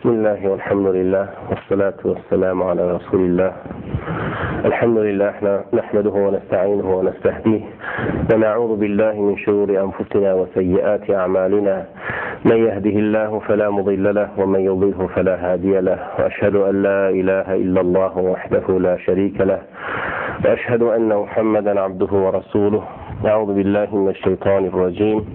Bismillahi velhamdülillah ve salatu ve selamu ala Resulillah. Elhamdülillah nahmeduhu ve nesta'inuhu ve nestehdih ve na'udhu billahi min şururi enfusina ve seyyiati a'malina. Men yehdihillahu fela mudille leh ve men yudlilhu fela hadiye leh. Ve eşhedü en la ilahe illallah vahdehu la şerike leh. Ve eşhedü enne Muhammeden abduhu ve resuluh. Euzu billahi mineşşeytanirracim.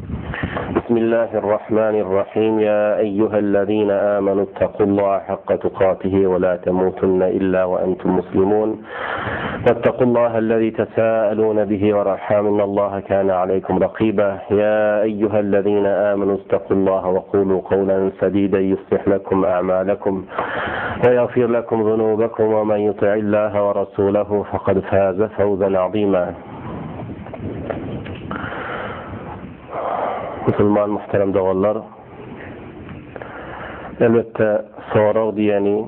Bismillahirrahmanirrahim. Ya eyyühellezine amenu ittakullaha hakka tukatihi ve la temutunne illa ve entum muslimun. Vettakullahellezî tesâelûne bihi ve rahâm innallaha kâne aleykum rakîbâ. Ya eyyühellezîne âmenû ittakullaha ve kûlû kavlen sedîden yuslih lekum a'mâlekum ve yağfir lekum zunûbekum ve men yuti'illâhe ve rasûlehu fekad fâze fevzen azîmâ. Musulman muhterem doganlar, elbetde sorag diýeni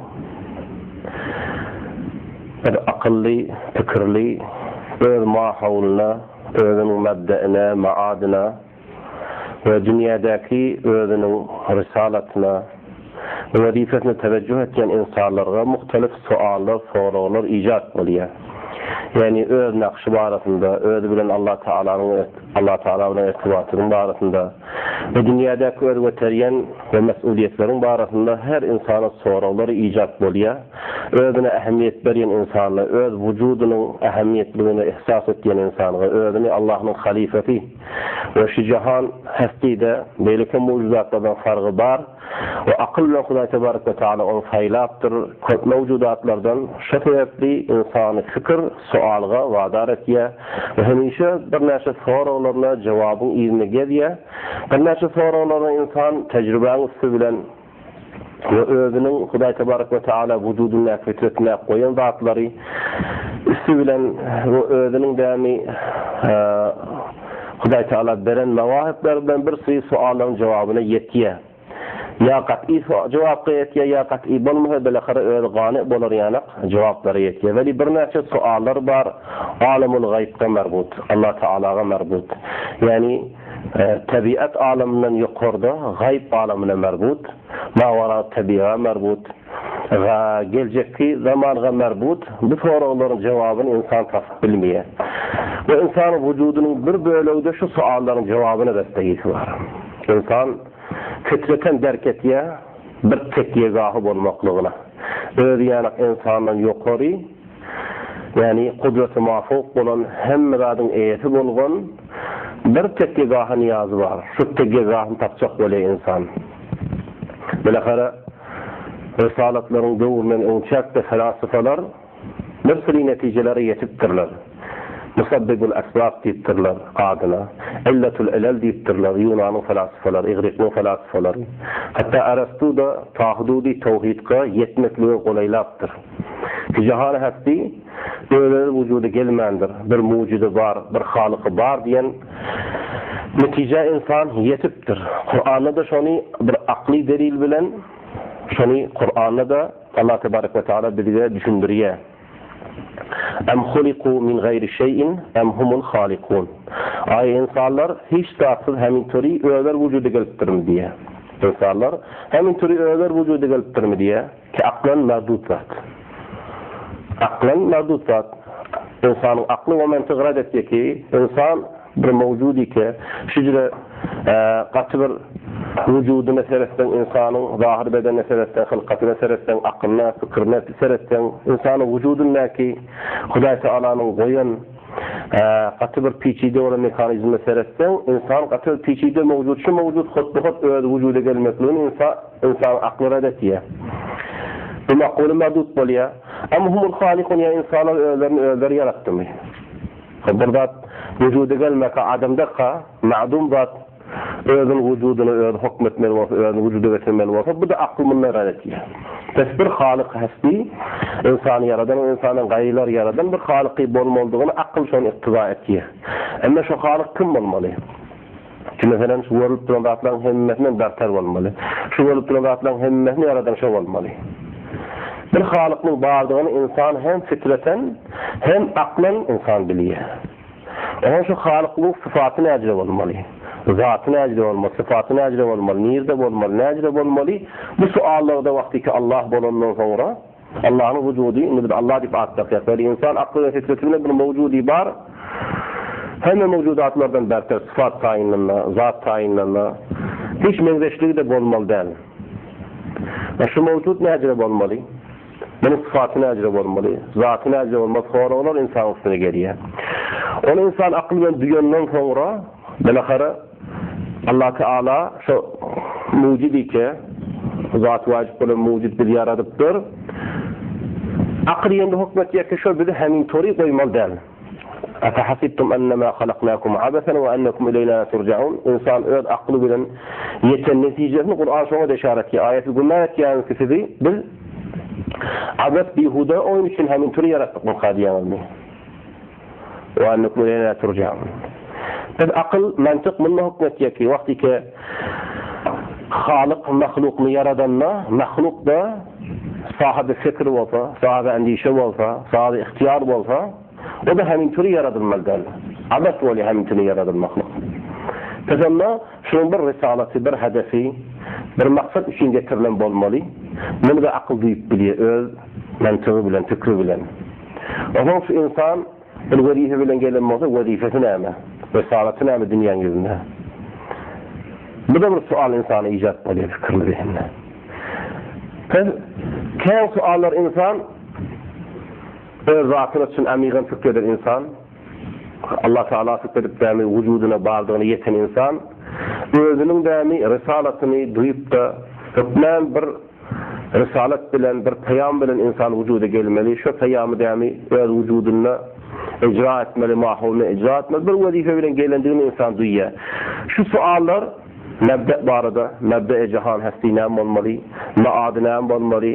bir akylly, pikirli, öz mahawlyna, özüniň mebdeine, maadyna we dünýädäki özüniň risalatyna we wezipesine tewejjuh etýän ynsanlarga muhtelif suallar, soraglar ijat bolýar. Ýagny öz nakşy barasynda, özi bilen Allah Tagalanyň Allah Tagala bilen irtibatynyň barasynda we dünýädäki öz göterýän we mes'uliýetleriň barasynda her ynsana soraglar ijat bolýar. Özüne ähmiýet berýän ynsana, öz wujudynyň ähmiýetligini ihsas etýän ynsanga, özüni Allahnyň halyfasy we şu jahan hestide beýleki mewjudatlardan fargy bar we akyl bilen Hudaý tebarek we taala ony saýlapdyr köp mewjudatlardan şo sebäpli ynsany fikir sualga wadar etýär we hemişe birnäçe soraglaryna jogabyň yzyny gezýär birnäçe soraglaryna ynsan tejribäň üsti bilen we özüniň Hudaý tebarek we taala wujudyndaky fitretine goýan zatlary üsti bilen we özüniň dämi Hudaý taala beren mewahipleri bilen bir syry soallaryň jogabyna ýetýär. Ýa gat'y jogapga ýetýär, ýa gat'y bolmasa bilahara özi gany bolar ýanak jogaplara ýetýär. Weli birnäçe soallar bar alamul gaýypga marbut, Allah taalaga marbut. Ýagny Tebigat alamyndan ýokarda gaýyp alamyna merbut, mawara tebiga merbut, ga geljekki zamanga merbut bu soraglaryň jogabyny ynsan tapyp bilmeýär. We ynsanyň wujudynyň bir bölegi-de şu soallaryň jogabyna bestegisi bar. Ynsan fitreten derk etýär bir tekýegahy bolmaklygyna. Özi ýanak ynsandan ýokary, Ýagny gudraty mafowk bolan, hemme zadyň eýesi bolgan bir tekgegaha nyýazy bar. Şu tekgegahyny tapjak bolýar ynsan. Bilahara risalatlaryň döwründen öňçäk-de filosofalar bir süri netijelere ýetipdirler. Musabbibul esbab diýipdirler adyna. Illatul ilal diýipdirler ýunanyň filosofalary, igrikleriň filosofalary. Hatda Arastu-da tahududy towhidga ýetmeklige golaýlapdyr. Ki jahany hasti öz-özi wujuda gelmändir, bir mujidi bar, bir halyky bar diýen netijä ynsan ýetipdir. Kuranda-da şony bir akly delil bilen şony Kuranda-da Allah tebarek we taala bizge düşündirýär. Em huliku min gaýri şeýin em humul halikun. Aý ynsanlar hiç zatsyz hemin türi özleri wujuda gelipdirmi diýýär. Ynsanlar hemin türi özleri wujuda gelipdirmi diýýär. Ki aklan merdut zat. Aklan merdut zat. Ynsanyň akly we mantygy red etýär ki, ynsan bir mewjud ike, şu jüre gaty bir wujudyna seretseň, ynsanyň zahyr bedenine seretseň, hylkatyna seretseň, aklyna, pikirine seretseň, ynsanyň wujudyndaky Hudaý Tagalanyň goýan gaty bir piçide bolan mehanizmine seretseň, ynsan gaty bir piçide mewjud, şu mewjud hutba-hut öz wujuda gelmekligini ynsan Ynsanyň akly red etýär. Bu makuly merdut bolýar. Em humul halikun ýa ynsanlar özlerini özleri ýaratdymy? Hop bir zat wujuda gelmeka adamdaka ma'dum zat özüniň wujudyna özi hukm etmeli bolsa, özüni wujuda getirmeli bolsa, bu-da akyl mundan red etýär. Bes bir halyk hesti, ynsany ýaradan we ynsandan gaýrylary ýaradan bir halyky bolmalydygyny akyl şony iktiza etýär. Emme şo halyk kim bolmaly? Ki meselem şu görlüp duran zatlaryň hemmesinden berter bolmaly. Şu görlüp duran zatlaryň hemmesini ýaradan şo bolmaly. Bir Halyknyň bardygyny ynsan hem fitreten, hem aklan ynsan bilýär. Oňa şu Halyklygyň sypaty näjüre bolmaly? Zaty näjire bolmaly, sypaty näjire bolmaly, nirde bolmaly, näjire bolmaly? Bu suallarda wagtyky Allah bolandan soňra, Allahnyň wujudy, indi biz Allah diýip at dakýas, weli ynsan akly we fitreti bilen bir mowjudy bar, hemme mowjudatlardan berter sypat taýynlanda, zat taýynlanda, hiç meňzeşligi-de bolmaly däl. Şu mowjud näjire bolmaly? Munuň sypaty näjire bolmaly, zaty näjire bolmaly soraglar ynsanyň üstüne gelýär. Ony ynsan akyl bilen duýandan soňra, bilahara Allah Teala şo mujid ike, zat wajyp bolan mujid bizi ýaradypdyr. Akyl ýende hukm etýär ki, şo bizi hemin tory goýmaly däl. Efehasibtum ennema halaknakum abasan we ennekum ileýna la turjaun. Ynsan öz akly bilen ýeten netijesini Kuran şoňa-da yşarat etýär. Aýa siz güman etýäňiz ki sizi biz abes bihuda oýun üçin hemin türi ýaratdykmyka diýýäňizmi? We ennekum ileýna la turjaun. Biz akyl, mantyk munda hukm etýär ki wagtyky Halyk mahlukny ýaradanda mahluk-da sahyby fikr bolsa, sahyby endişe bolsa, sahyby ihtiýar bolsa, o-da hemin türi ýaradylmaly däl. Abes bolýar hemin türi ýaradylmaklyk. Pes onda şunuň bir rysalaty, bir hedefi, bir maksat üçin getirilen bolmaly. Muny-da akyl duýup bilýär öz mantygy bilen, pikri bilen. Onsoň şu ynsan bir wezipe bilen gelen bolsa, wezipesi näme? Rysalaty näme dünýäň ýüzünde? Bu-da bir sual ynsana ijat bolýar pikirli zehinde. Pes kän suallar ynsan Öz zatyna çyn amygan pikir eden ynsan, Allah Tagala pikir edip dämi wujudyna bardygyna ýeten ynsan, özüniň dämi rysalatyny duýup-da, hökmän bir rysalat bilen, bir peýam bilen ynsan wujuda gelmeli, şo peýamy dämi öz wujudynda icra etmeli, maholynda icra etmeli, bir wezipe bilen gelendigini ynsan duýýar. Şu suallar mebde barada, mebde-i jahan hesti näme bolmaly, maady näme bolmaly,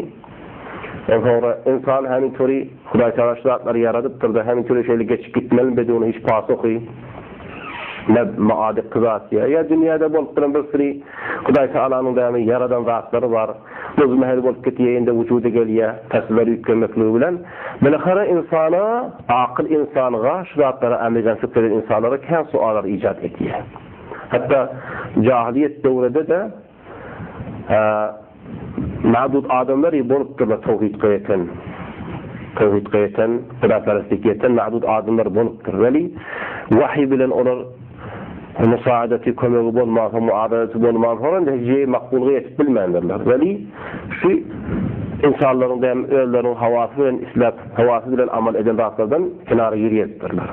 Onsoňra ynsan hemin töri Hudaý Tagala şu zatlary ýaradypdyr-da, hemin töri şeýle geçip gitmelimi bedewine hiç pasuhy ne maady kyzat ýa ýa dünýäde bolup duran bir süri Hudaý Tagalanyň dämi ýaradan zatlary bar. Muzmehel bolup gitýä indi wujuda gelýä pasyllar üýtgemekligi bilen. Bilahara ynsana akyl ynsanga şu zatlara amygan pikir eden ynsanlara kän suallar ijat etýä. Hatda jahylyýet döwrede-de Madud adamlar bolupdyrlar towhidka ýeten. Towhidka ýeten, hudaperestlikge ýeten madud adamlar bolupdyr. Weli wahyý bilen olar musaadati kömegi bolmansoň, muadalati bolmansoň netije makbulga ýetip bilmändirler. Weli şu ynsanlaryň dem özleriniň hawasy bilen isläp, hawasy bilen amal eden zatlardan kenara girýärdirler.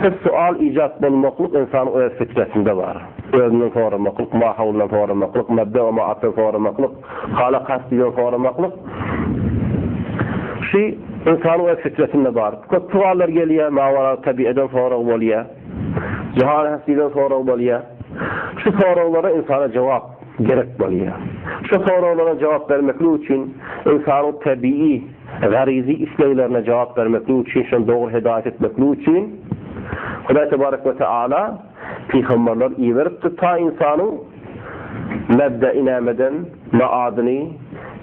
Pes sual ijat bolmaklyk ynsanyň öz fitresinde bar. Özünden soramaklyk, mahauldan soramaklyk, mebde we maatdan soramaklyk, hala kastiden soramaklyk şu ynsanyň öz fitresinde bar. Köp sowallar gelýär, mawara tabiadan sorag bolýar. Jahan hastiden sorag bolýar. Şu soraglara ynsana jogap gerek bolýar. Şu soraglara jogap bermeklik üçin ynsanyň tabiiy, garizi isleglerine jogap bermeklik üçin, şony dogry hidaýat etmeklik üçin Hudaý tebarek we teala Pygamberler iberipdir ta ynsanyň mebde'i nämeden, maadyny,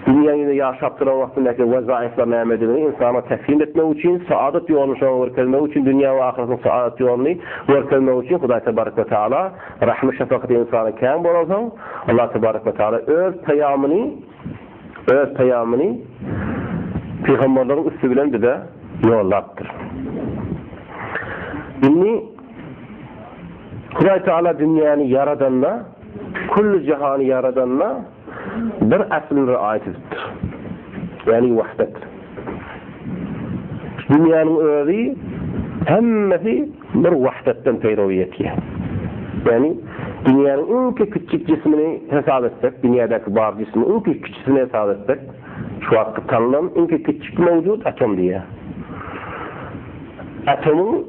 dünýäň ýüzünde ýaşap duran wagtyndaky wezaifler nämedigini ynsana teslim etmek üçin, saadat ýoluny şoňa görkezmek üçin, dünýä we ahyretiň saadat ýoluny görkezmek üçin Hudaý tebarek we taala rahmy şefakaty ynsana kän bolansoň, Allah tebarek we taala öz peýamyny öz peýamyny pygamberleriň üsti bilen bize ýollapdyr. Indi Hudaý Teala dünýäni ýaradanda, külli jahany ýaradanda bir aslyny riaýat edipdir. Ýagny wahdet. Dünýäniň özi hemmesi bir wahdetden peýrawy ýetýär. Ýagny dünýäniň iň kiçijik jismini hesap etsek, dünýädäki bar jismiň iň kiçisini hesap etsek, şu wagtky tanylan iň kiçijik mewjud atom diýýär. Atomyň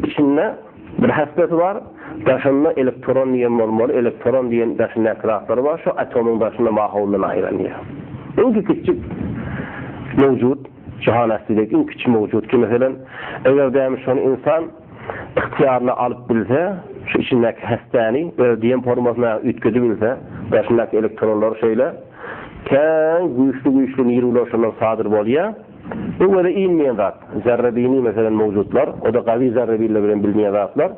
içinde bir häsbeti bar, daşynda elektron diýen bolmaly, elektron diýen daşyndaky zatlary bar, şo atomyň daşynda maholdan aýranýar. Iň kiçijik mewjud, jahan ästideki iň kiçi mewjud ki, meselem, eger dämi şony ynsan ygtyýaryna alyp bilse, şu içindäki häsbäni öz diýen formasyna üýtgedip bilse, daşyndaky elektronlary şeýle kän güýçli-güýçli nirwler şondan sadyr bolýar. Bu göze ilmeýän zat. Zerrebini meselem mowjutlar, o-da gawy zerrebinler bilen bilinýän zatlar.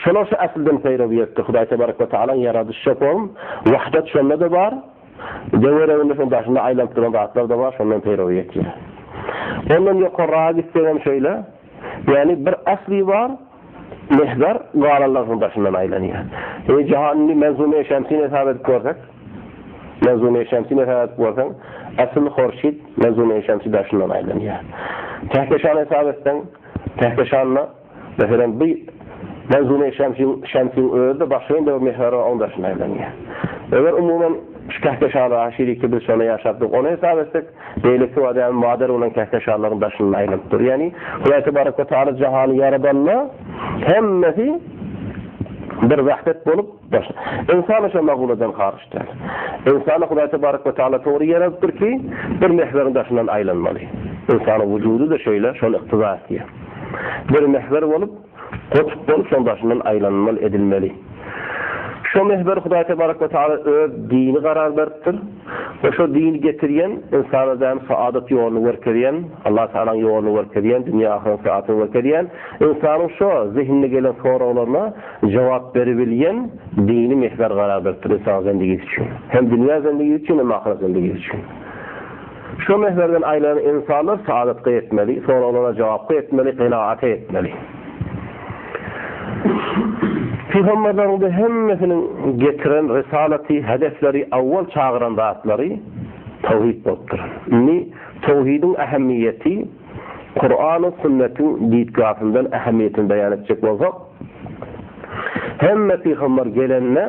Şolar şu asldan peýrewi etdi. Hudaý tebarek we taalaň ýaradyş şopom, wahdat şonda-da bar. Döwereginde şoň daşynda aýlanyp duran zatlar-da bar, şondan peýrewi etýär. Ondan ýokarraga gitsegem şeýle, ýagny bir asly bar, mehber, galanlar şoň daşyndan aýlanýar. Eý jahan indi Menzume-i Şemsini hesap edip görsek, Menzume-i Şemsini hesap edip görseň, asyl Horşid Menzume-i Şemsi daşyndan aýlanýar. Kehkeşany hesap etseň, Kehkeşanda Meselem, bu Menzume-i Şemsiň, Şemsiň özi-de başga bir mehweri bar, oň daşynda aýlanýar. Eger umuman şu kehkeşanlar, şiriki biz şonda ýaşap durduk, ony hesap etsek, beýleki bar, ýagny mader bolan kehkeşanlaryň daşynda aýlanyp dur. Ýagny Hudaý tebarek we taala jahany ýaradanda hemmesi bir wahdet bolup, daş. Ynsan şo maguladan haryç däl. Ynsany Hudaý tebarek we taala dogry ýaradypdyr ki, bir mehweriň daşyndan aýlanmaly. Ynsanyň wujudy-da şeýle, şony yktyza etýär. Bir mehwer bolup, gotup bolup şoň daşyndan aýlanmaly edilmeli. Şo mehwer Hudaý tebarek we taala öz dini karar beripdir we şo dini getirýän ynsana däm saadat ýoluny görkezýän, Allah Tagalaň ýoluny görkezýän, dünýä ahyret saadyny görkezýän, ynsanyň şo zehinine gelen soraglaryna jogap beribilýän dini mehwer karar beripdir ynsan zendigisi üçin. Hem dünýä zendigisi üçin hem ahyret zendigisi üçin. Şo mehwerden aýlanan ynsanlar saadatga ýetmeli, soraglara jogapga ýetmeli, kenaata ýetmeli. Pygamberleriň-de hemmesiniň getiren rysalaty, hedefleri, awwal çagyran zatlary towhid bolupdyr. Indi towhidiň ähmiýeti Kurany, sünnetiň didgasyndan ähmiýetini beýan etjek bolsak, hemme pygamber gelende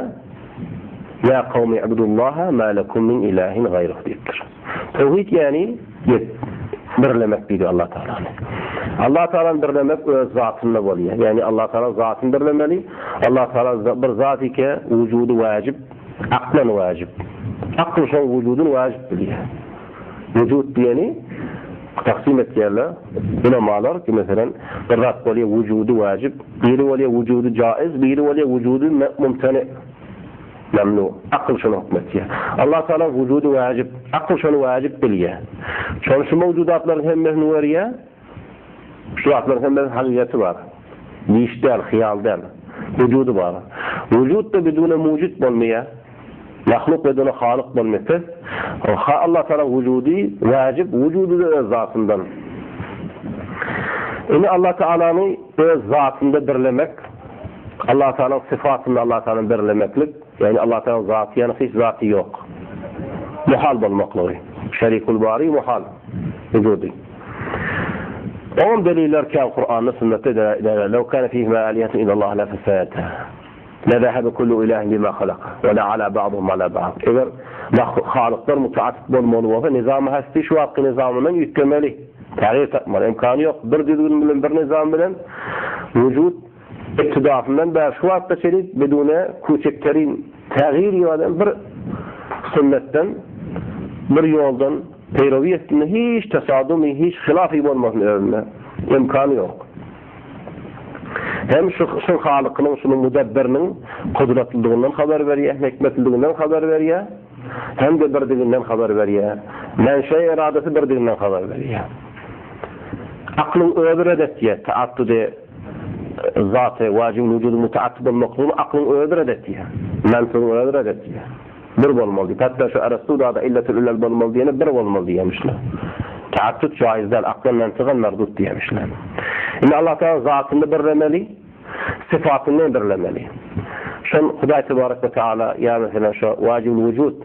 Ýa kawmi ibdullaha ma lekum min ilahin gaýruh diýipdir. Towhid ýagny birlemek diýdi Allah Tagalany. Allah Tagalany birlemek öz zatynda bolýar. Ýagny Allah Tagala zatyny birlemeli. Allah Tagala bir zat ike wujudy wajib, aklan wajib. Akl şoň wujudyny wajib bilýär. Wujud diýeni taksim etýärler ulamalar ki meselem bir zat bolýar wujudy wajib, biri bolýar wujudy jaiz, biri bolýar wujudy mumtani. Memnu. Akyl şony hukm etýär. Allah Taala wujudy wajib, akyl şony wajib bilýär. Şony şu mewjudatlaryň hemmesini görýär. Şu zatlaryň hemmesiniň hakykaty bar. Diş däl, hyýal däl. Wujudy bar. Wujud-da bidune mujid bolmaýar. Mahluk bidune halyk bolmaýar. Pes Allah Taala wujudy wajib, wujudy-da öz zatyndan. Indi Allah Taalany öz zatynda birlemek Allah Teala'nın syfatynda Allah Teala'ny birlemeklik, ýagny Allah Teala'nın zaty ýaly hiç zaty ýok. Muhal bolmaklygy. Şerikul bary muhal. Wujudy. Oňam deliller kän Kur'anda, sünnetde deliller. Lew kana fihima alihatun illallah la fasada. La zahaba kullu ilahin bima halaka we la ala ba'dhum ala ba'd. Eger halyklar mutaassip bolmaly bolsa, nizamy hasti şu wagtky nizamyndan üýtgemeli. Tägyr tapmaly. Imkany ýok. Bir düzgün bilen, bir nizam bilen wujud Ibtidasyndan bäri şu wagtda çenli bidune küçükterin tägyr ýa bir sünnetden, bir ýoldan peýrewi etsin, hiç tasadumy, hiç hylafy bolmasyn özünde. Imkany ýok. Hem şu şu Halykynyň, şunuň Mudabbiriniň kudratlydygyndan habar berýär, hikmetlidiginden habar berýär, hem-de birdiginden habar berýär. Menşe eradasy birdiginden habar berýär. Aklyň özi red etýär, taattudy Zaty, wajibul wujudyň mutaatty bolmaklygyny aklyň özi ret etýär. Mantygyň özi ret etýär. Bir bolmaly diýip. Hatda şu Arastu dada illetül illel bolmaly diýeni bir bolmaly diýýärmişler. Taattut jaiz däl, aklan mantygan merdut diýýärmişler. Indi Allah Taala zatyny birlemeli, sypatyny birlemeli. Şol Hudaý tebarek we taala ýa meselem şo wajibul wujud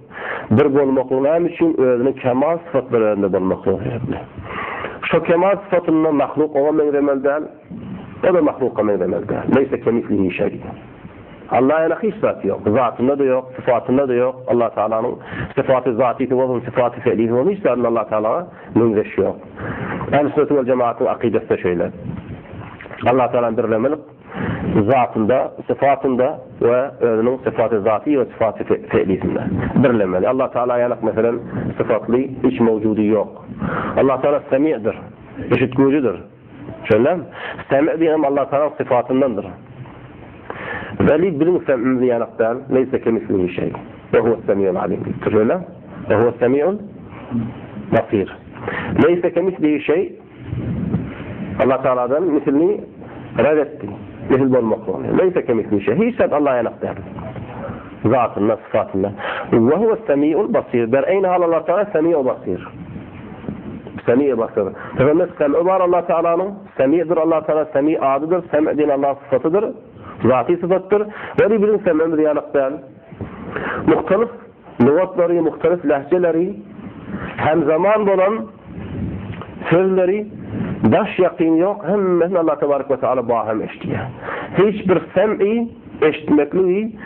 bir bolmaklygy näme üçin özüniň kemal sypatlary özünde bolmaklygy sebäpli. Şo kemal sypatynda mahluk oňa meňzemeli däl, o-da mahluka meňzemeli däl. Leýse kemislihi şeý. Alla ýaly hiç zat ýok. Zatynda-da ýok, sypatynda-da ýok. Allah Tagalanyň sypaty zatysy bolsun, sypaty fe'lisi bolsun, hiç zadynda Allah Tagalaga meňzeş ýok. Ähli-sünnet wel jemaatyň akydasy-da şeýle. Allah Tagalany birlemelik zatynda, sypatynda we özüniň sypaty zaty we sypaty fe'lisinde birlemeli. Allah Taala ýaly meselem sypatly hiç mewjudy ýok. Allah Taala Semi'dir, eşitgüjidir. Şeýle Semi diýen Allah Taala sypatyndandyr. Weli biziň sem'imiz ýanak däl, leýse kemislihi şeý. We huves semi'ul alim diýipdir. Şeýle? We huves semi'ul basir. Leýse kemislihi şeý. Allah Taala'dan mislini red etdi. Misil bolmaklygyny. Leýse kemislihi şeý. Hiç zat Allaha ýanak däl. Zatynda, sypatynda. Ve huves semiul basir. Ber eýni hal Allah Teala semiu basir. Semi basir. Peygamber sem'i bar Allah Teala'nyň. Semi'dir Allah Teala, semi adydyr, sem diýen Allah sypatydyr. Zaty sypatdyr. Weli biziň sem'imiz ýanak däl. Muhtalif lugatlary, muhtalif lehjeleri, hem zaman bolan sözleri daş ýakyn ýok, hemmesini Allah tebarek we teala bahem eşidýär. Hiç bir sem'i eşitmekligi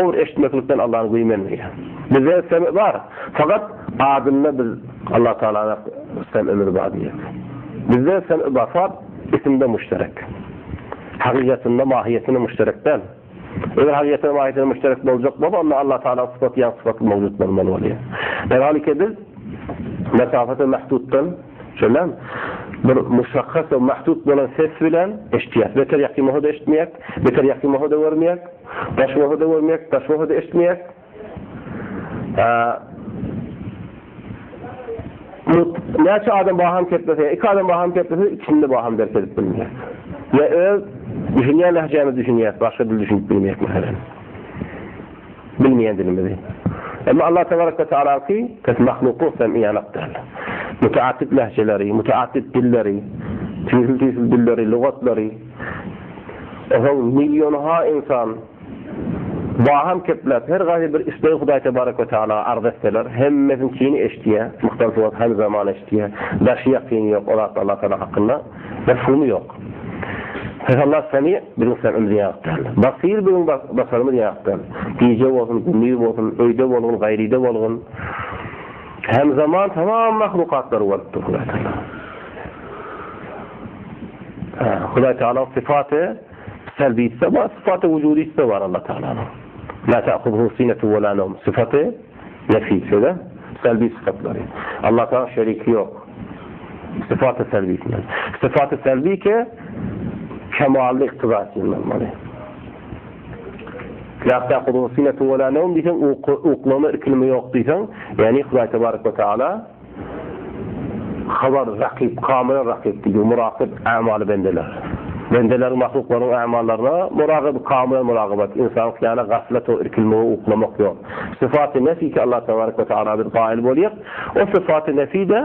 o bir eşitmeklikden Allahny güýmenmeýär. Bizde sem bar, fakat adynda biz Allah Teala'na sem'imiz bar diýýär. Bizde sem bar, fakat isimde müşterek. Hakykatynda, mahiýetinde müşterek däl. Eger hakykatynda, mahiýetinde müşterek boljak bolsa, onda Allah Teala'nyň sypaty ýaňky sypat mewjut bolmaly bolýar. Derhalike biz mesafete mahdutdan Şeýle bir muşahhas we mahdut bolan ses bilen eşitýäs. Beter ýakyn bolsa-da eşitmeýäk, beter ýakyn bolsa-da görmeýäk, daş bolsa-da görmeýäk, daş bolsa-da eşitmeýäk. Näçe adam baham keplese, iki adam baham keplese, ikisini de baham derk edip bilmeýär. Ýa öz düşünýän lehjämizi düşünýäs, başga dil düşünip bilmeýäk meselem. Bilmeýän dilimizi. Emma Allah tebarek we teala'ky pes mahlukyň sem'i ýanak däl. Müteaddit lehjeleri, müteaddit dilleri, tüýsül-tüýsül dilleri, lugatlary, onuň millionha insan baham kepläp, her gaýsy bir islegi Hudaý tebarek we teala arz etseler, hemmesiniň kini eşidýär, muhtalif wagt hem zaman eşidýär. Daşy ýakyny ýok, o zatlar Allah teala hakynda mefhumy ýok. Pes Allah Semi biziň semimiz ýanak däl. Basir biziň basarymyz ýanak däl. Gije bolsun, gündiz bolsun, öýde bolgun, gaýryda bolgun. Hem zaman tamam mahlukatlary görüp dur Hudaý Teala. Hudaý Teala syfaty selbisi bar, syfaty wujudisi bar Allah Tealanyň. La ta'khudhu sinetu we la nawm. Syfaty nefi, şeýle selbi syfatlary. Allah Teala şeriki ýok. Syfaty selbisinden. Syfaty selbi ki kemally iktiza etýän bolmaly. La ta'khudhu sinetu we la nawm diýseň, uklama, irkilme ýok diýseň, ýagny Hudaý tebarek we taala Habar rakyp, kamyl rakyp diýdi, murakyp a'maly bendeler. Bendeleriň, mahluklaryň a'mallaryna muragyp, kamyl muragybat, ynsan kyýana gaflat we irkilme we uklamak ýok. Syfaty nefi ki Allah tebarek we taala biz gaýyl bolýak, o syfaty nefi-de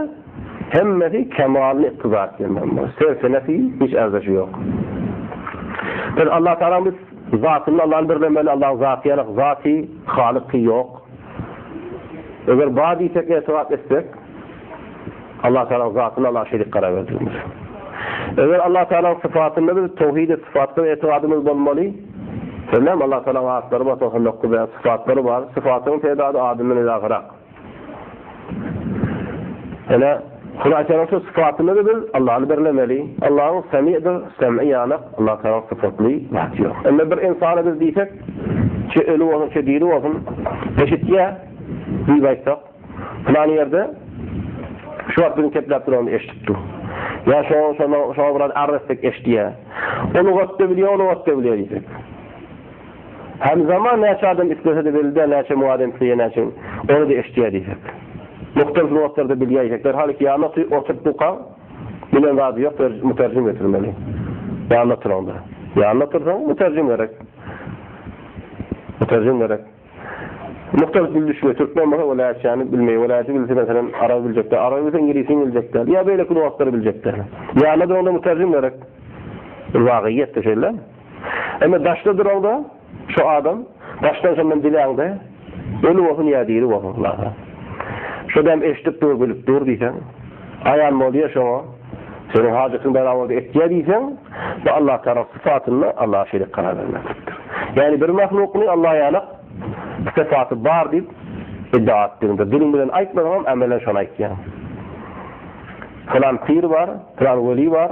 hemmesi kemalyny iktiza etýän bolmaly. Serfi nefi hiç erzeşi ýok. Biz Allah Teala biz zatyny Allahny birlemeli, Allahyň zaty ýaly zaty, halyky ýok. Eger bar diýsek etibat etsek, Allah Tealanyň zatyna Allah şerik karar berdigimiz. Eger Allah Tealanyň syfatynda biz towhid-i syfatda etibadymyz bolmaly. Sebäbi Allah Tealanyň atlary bar, 99 däne syfatlary bar. Syfatyň tedady adyndan izahyrak. Ene Hudaý Tealanyň şu syfatynda da biz Allahny birlemeli. Allahyň Semi'dir, Sem'i ýanak, Allah Tealanyň syfatly zat ýok. Emma bir insana biz diýsek, çe öli bolsun, çe diri bolsun, eşitýär diýip aýtsak, pylan ýerde şu wagt biziň kepläp duranymyzy eşidip dur. Ýa şo şona şoňa biraz arz etsek eşidýär. O lugatda bilýär, o lugatda bilýär diýsek. Hem zaman näçe adam islese-de belli däl, näçe müň adam isleýär, näçe ony-da eşidýär diýsek. Muhtelif lugatlarda bilýär diýsek, derhal iki ýanyna oturyp duka bilen zady ýok, müterjim getirmeli. Ýanynda oturanda. Ýanynda otursaň, müterjim gerek. Müterjim gerek. Muhtelif dil düşünýär. Türkmen bolsa welaýatçany bilmeýär. Welaýaty bilse, meselem, araby biljek däl. Araby bilse, iňlisini biljek däl. Ýa beýleki lugatlary biljek däl. Ýanynda duranda müterjim gerek. Bir wagyýetde şeýle. Emma daşda duraňda şu adam daşdan şondan diläňde öli bolsun ýa diri bolsun Hudaýa. Şo dem eşidip dur bilip dur diýseň aýan bolýa şoňa seniň hajatyň bela boldy etýä diýseň bu Allah Taala syfatynda Allaha şerik karar bermeklikdir. Ýagny bir mahlukny Allah ýaly syfaty bar diýip iddia etdigiňde diliň bilen aýtmasaňam amelen şony aýtýaň. Pylan pir bar, pylan weli bar.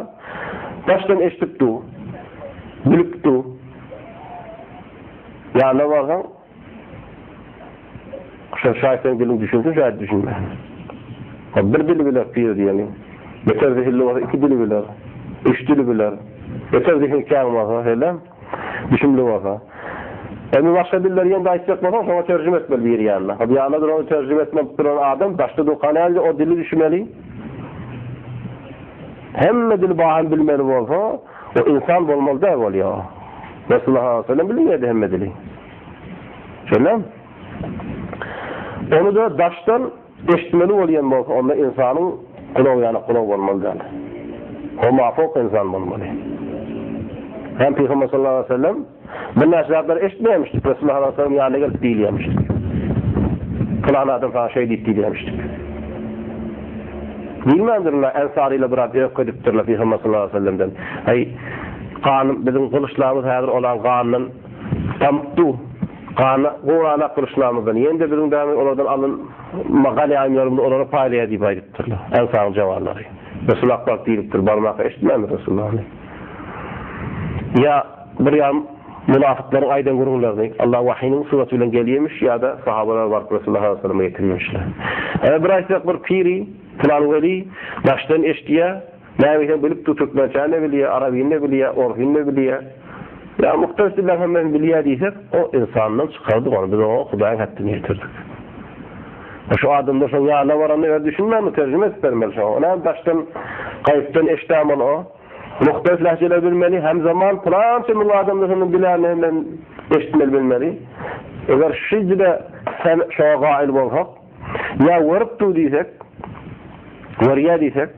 Daşdan eşidip dur. Bilip dur. Ýanyna barsaň, şol şaýt seň diliň düşünsin, şaýt düşünmesin. Bir dili biler pir diýeni. Beter zehinli bolsa iki dili biler. Üç dili biler. Beter zehin kän bolsa, şeýle düşümli bolsa. Indi başga dilleri ýene-de aýtjak bolsaň, şoňa terjime etmeli bir ýanyna. Hop ýanyna duran terjime etmek duran adam daşda durka näme o dili düşünmeli. Hemme dili bahan bilmeli bolsa, o insan bolmaly däl bolýar. Resulullah sallallahu aleyhi ve sellem bilmeýärdi hemme dili. Şeýle. Ony-da daşdan eşitmeli bolýan bolsa, onda ynsanyň gulagy ýaly gulag bolmaly däl. O mafok ynsan bolmaly. Hem Pygamber sallallahu aleyhi ve sellem birnäçe zatlary eşitmeýärmişdik. Resulullah sallallahu aleyhi ve sellem ýanyna gelip diýilýärmişdik. Pylan adam saňa şeý diýip diýilýärmişdik. Bilmändirler, Ensarylar biraz öýke edipdirler Pygamber sallallahu aleyhi ve sellemden. Aý, ganym, biziň gylyçlarymyz häzir olaň ganyndan damyp dur. Gana, goranak gylyçlarymyzdan. Ýene-de biziň dämi olardan alyn ganaýymlarymyzy olara paýlaýar diýip aýdypdyrlar. Ensaryň jawanlary. Resul Akbar diýlipdir, barmaka eşitmändir Resullany. Ýa bir ýarym munafyklaryň aýdan gürrüňlerini Allah wahynyň suraty bilen gelýärmiş ýa-da sahabalar baryp Resulullah sallallahu aleyhi ve selleme getirýärmişler. Eger bir aýtsak bir piri, pylan weli daşdan eşidýär, näme bilip dur türkmençäni-de bilýär, arabyny-da bilýär, orsyny-da bilýär. Ýa muhtelif dilleriň hemmesini bilýär diýsek, o ynsandan çykardyk ony, biz oňa Hudaýyň hetdini ýetirdik. Şu adamlar şoň ýanyna baranda özi düşünmändir, terjime edip bermeli şoňa. O näme daşdan, gaýypdan eşidämeli o. Muhtelif lehjeler bilmeli, hem zaman pylança müň adamda şondan biläni hem eşitmeli bilmeli. Eger şu dile sen şoňa gaýyl bolsak, ýa görüp dur diýsek, görýär diýsek,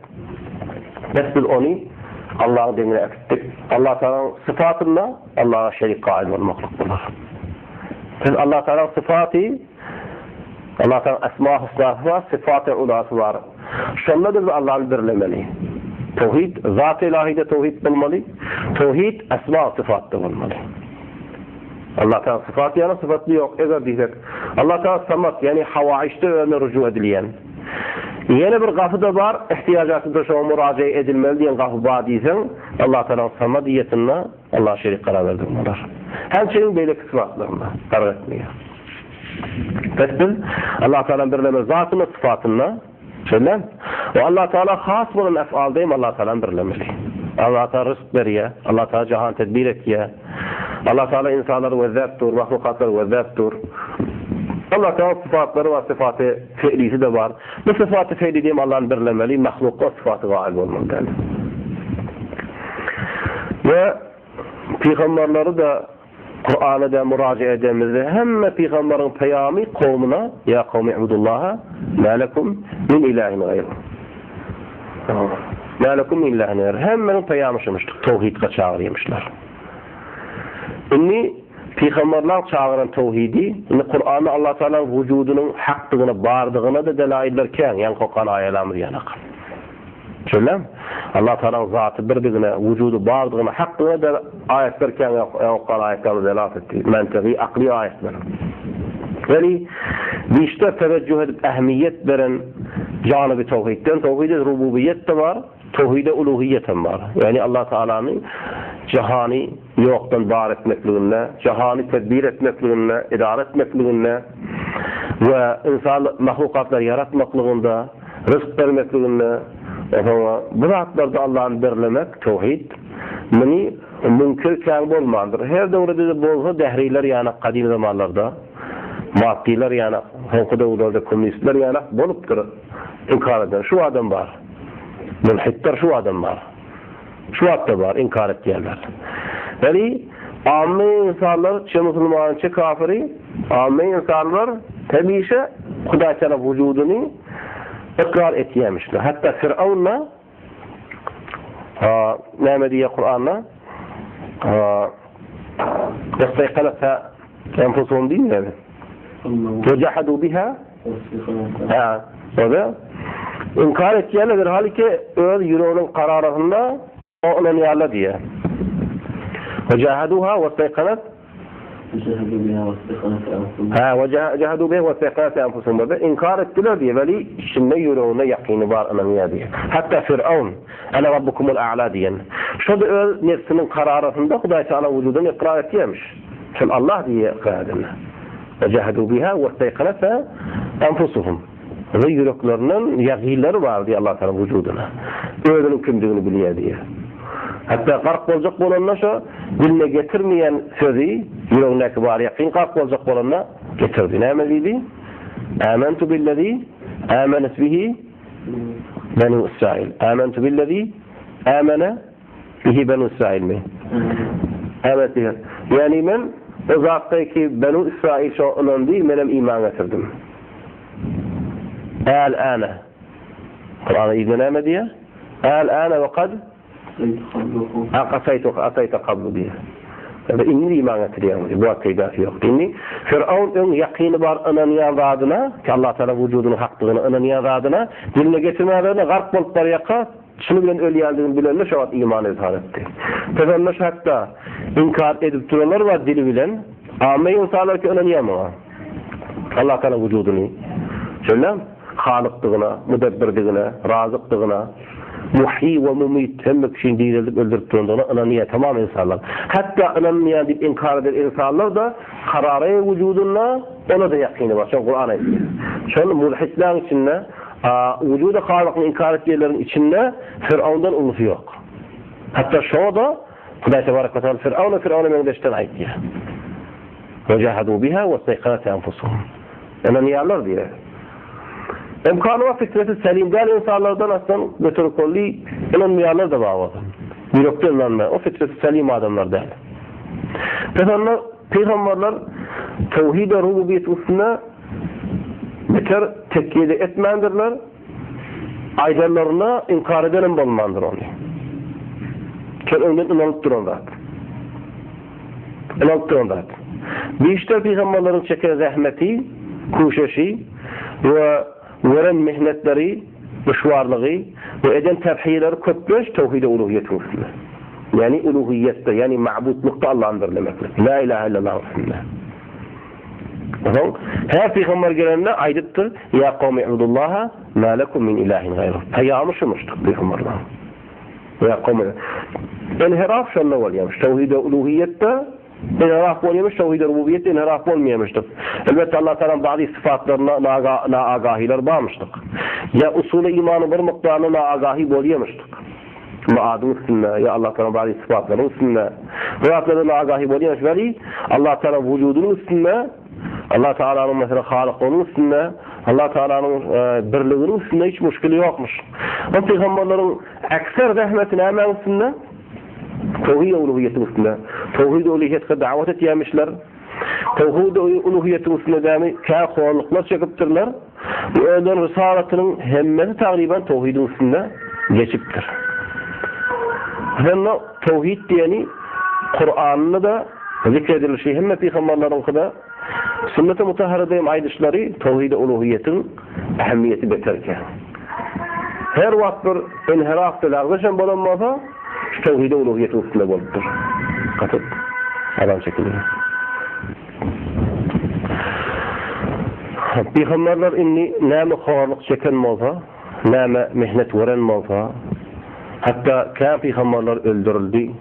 bes biz ony Allahyň deňine äkitdik. Allah Tagalaň sypatynda Allaha şerik gaýyl bolmaklyk bolar. Biz Allah Tagalaň sypaty Allah Tagalaň esma husnasy bar, sypaty ulasy bar. Şonda biz Allahny birlemeli. Towhid zat-y ilahyda towhid bolmaly, towhid esma syfatda bolmaly. Allah Tagala sypat ýaly sypatly ýok. Eger diýsek, Allah Tagala samat, ýagny hawaişde özüne ruju edilýän. Ýene bir gapy-da bar, ihtiýajatynda şoňa muraja edilmeli diýen gapy bar diýseň, Allah Tagalaň samadiýetinde Allaha şerik karar berdik bolar. Hemçegiň beýleki sypatlarynda fark etmeýär. Pes biz Allah Tagalaň birleme zatynda, sypatynda şeýle. We Allah Tagala has bolan efalda hem Allah Tagalaň birlemeli. Allah Tagala ryzk berýär, Allah Tagala jahan tedbir etýär. Allah Tagala ynsanlary gözläp dur, mahlukatlary gözläp dur. Allah Tagala sypatlary bar, sypaty fe'lisi-de bar. Bu sypaty fe'lide hem Allahny birlemeli, mahlukga sypaty gaýyl bolmaly däl. We pygamberleri-de Kur'ana da müracaat edemizde hemme pygamberiň peýamy kowmuna ýa kowmi ibudullaha ma lekum min ilahin gaýru. Ma lekum min ilahin gaýru. Hemmeniň peýamy şumuşdyk, towhidge çagyrýamyşlar. Indi pygamberler çagyran towhidi, indi Kur'anda Allah Taalanyň wujudynyň hakdygyna, bardygyna da delailler kän, ýaňky okan aýalarymyz ýanak. Şeýle, Allah Tagalaň zaty birdigine, wujudy bardygyna, hakdygyna dair aýatlar kän okan aýatlarymyz delalat etdi. Mantygy, akly aýatlar. Weli bişde tewejjuh edip ähmiýet beren janyby towhidden, towhidi rububiýet-de bar, towhide uluhiýet hem bar. Ýagny Allah Tagalany jahany ýokdan bar etmekliginde, jahany tedbir etmekliginde, idara etmekliginde we ynsan mahlukatlary ýaratmaklygynda Ryzk bermekliginde, soňra bu zatlarda Allany birlemek, towhid, muny müňkir kän bolmandyr. Her döwrede-de bolsa dähriler ýanak gadym zamanlarda, maddylar ýanak, soňky döwürlerde kommunistler ýanak bolupdyr inkar eden. Şu adam bar. Mülhitler şu adam bar. Şu wagtda bar inkar etýänler. Ýagny ammy ynsanlar çe musulmany çe kafiri ammy ynsanlar hemişe Hudaý Teala wujudyny ykrar etýämişler. Hatda Firavun da näme diýýär Kuranda? Westayqanatha enfusuhum diýmeýärmi? Ve jahadu biha Ha, o inkar etýärler halki öz ýüreginiň kararynda o ynanýarlar diýýär. Ve jahaduha westayqanat Ha, ve jahadu biha westayqanat enfusuhum. Inkar etdiler diýýär, weli içinde ýüreginde ýakyny bar ynanýar diýýär. Hatta Firavun Ana rabbukumul a'la diýen. Şo-da öz nefsiniň kararasynda Hudaý Teala wujudyny ykrar etýärmiş. Şol Allah diýýär ykrar edende. Ve jahadu biha westayqanatha enfusuhum. We ýüreklerinden ýagylary bar diýýär Allah Teala wujudyna. Özüniň kimdigini bilýär diýýär. Hatda gark boljak bolanda şo diline getirmeýän sözi ýüregindäki bar ýakyn gark boljak bolanda getirdi. Näme diýdi? Amantu billezi amenet bihi Benu Israil. Amentu billezi amene bihi Benu Israil mi? Amenet bihi. Ýagny men o zatda ki Benu Israil şoňa ynandy, menem iman getirdim. Äl-äne. Kuranyň yzynda näme diýýär? Äl-äne we kad Akasaýtu asaýta kablu diýýär. Ýa-da indi iman getirýäň diýýär. Bu wagt peýdasy ýok. Indi Firaun öň ýakyny bar ynanýan zadyna, ki Allah Taala wujudynyň hakdygyna ynanýan zadyna, diline getirmänlerine gark bolup barýarka, çyny bilen ölýändigini bilende şo wagt iman izhar etdi. Pygamber şu hakda inkar edip duranlar bar dili bilen, amme ynsanlar ki ynanýar muňa. Allah Taala wujudyny şeýle Halykdygyna, Mudebbirdigine, Razykdygyna, Muhýi we Mumit, hemme kişini direldip öldürip durandygyna ynanýar tamam ynsanlar. Hatda ynanmaýan diýip inkar eden ynsanlar-da karary wujudynda ona-da ýakyny bar. Şony Kuran aýdýar. Şol mulhitleň içinde, wujudy Halykyny inkar etýänleriň içinde Firawundan ulusy ýok. Hatda şoňa-da Hudaý tebarek we taala Firawuna Firawuna meňzeşden aýdýar. Wejahadu biha westeýkanat enfusuhum. Ynanýarlar diýýär. Emkany bar fitreti selim däl ynsanlardan aslan göterip boldy, ynanmaýanlar da bar bolsa. Ýürekden ynanmaýan, o fitreti selim adamlar däl. Pes onda pygamberler towhid-i rububiýet üstünde beter tekýe-de etmändirler, aýdanlaryna inkar edenem bolmandyr ony. Şol öňden ynanyp duran zat. Ynanyp duran zat. Bişter pygamberleriň çeken zähmeti, kuşeşi we gören mihnetleri, duşwarlygy we eden tebhiýeleri köplenç towhid-i uluhiýetiň üstünde. Ýagny uluhiýetde, ýagny ma'butlykda Allahny birlemeklik. La ilahe illallah üstünde. Onsoň her pygamber gelende aýdypdyr, Ýa kowmi ibudullaha ma lekum min ilahin gaýruh. Peýamy şumuşdyr pygamberleriň. Ýa kowmi. Inhiraf şonda bolýarmyş. Towhid-i uluhiýetde inhiraf bolýarmyş, towhid-i rububiýetde inhiraf bolmaýarmyşdyr. Elbetde Allah Tagalaň ba'zy sypatlaryna naagahiler barmyşdyr. Ýa usuly imanyň bir mukdaryna naagahi bolýarmyşdyr. Maadyň üstünde, ýa Allah Tagalaň ba'zy sypatlarynyň üstünde. Bu zatlarda naagahi bolýarmyş. Weli Allah Tagala wujudynyň üstünde, Allah Tagalanyň meselem halyklygynyň üstünde, Allah Tagalanyň birliginiň üstünde hiç muşkili ýokmuş. O pygamberleriň ekser zähmeti nämäň üstünde? Towhid uluhiýetiň üstünde. Towhid uluhiýetge dawat etýärmişler. Towhid uluhiýetiň üstünde dämi kä horluklar çekipdirler. Bu özleriniň risalatynyň hemmesi tagryban towhidiň üstünde geçipdir. Şonda towhid diýeni Kuranda-da zikr edilişi hemme pygamberleriňkide Sünnet-i mutahharada hem aýdyşlary towhid-i uluhiýetiň ähmiýeti beterkä. Her wagt bir inhiraf we lagzyş hem bolan bolsa, şu towhid-i uluhiýetiň üstünde bolupdyr. Gaty azan çekilýär. Pygamberler indi näme horluk çeken bolsa, näme mehnet gören bolsa, hatda kän pygamberler öldürildi,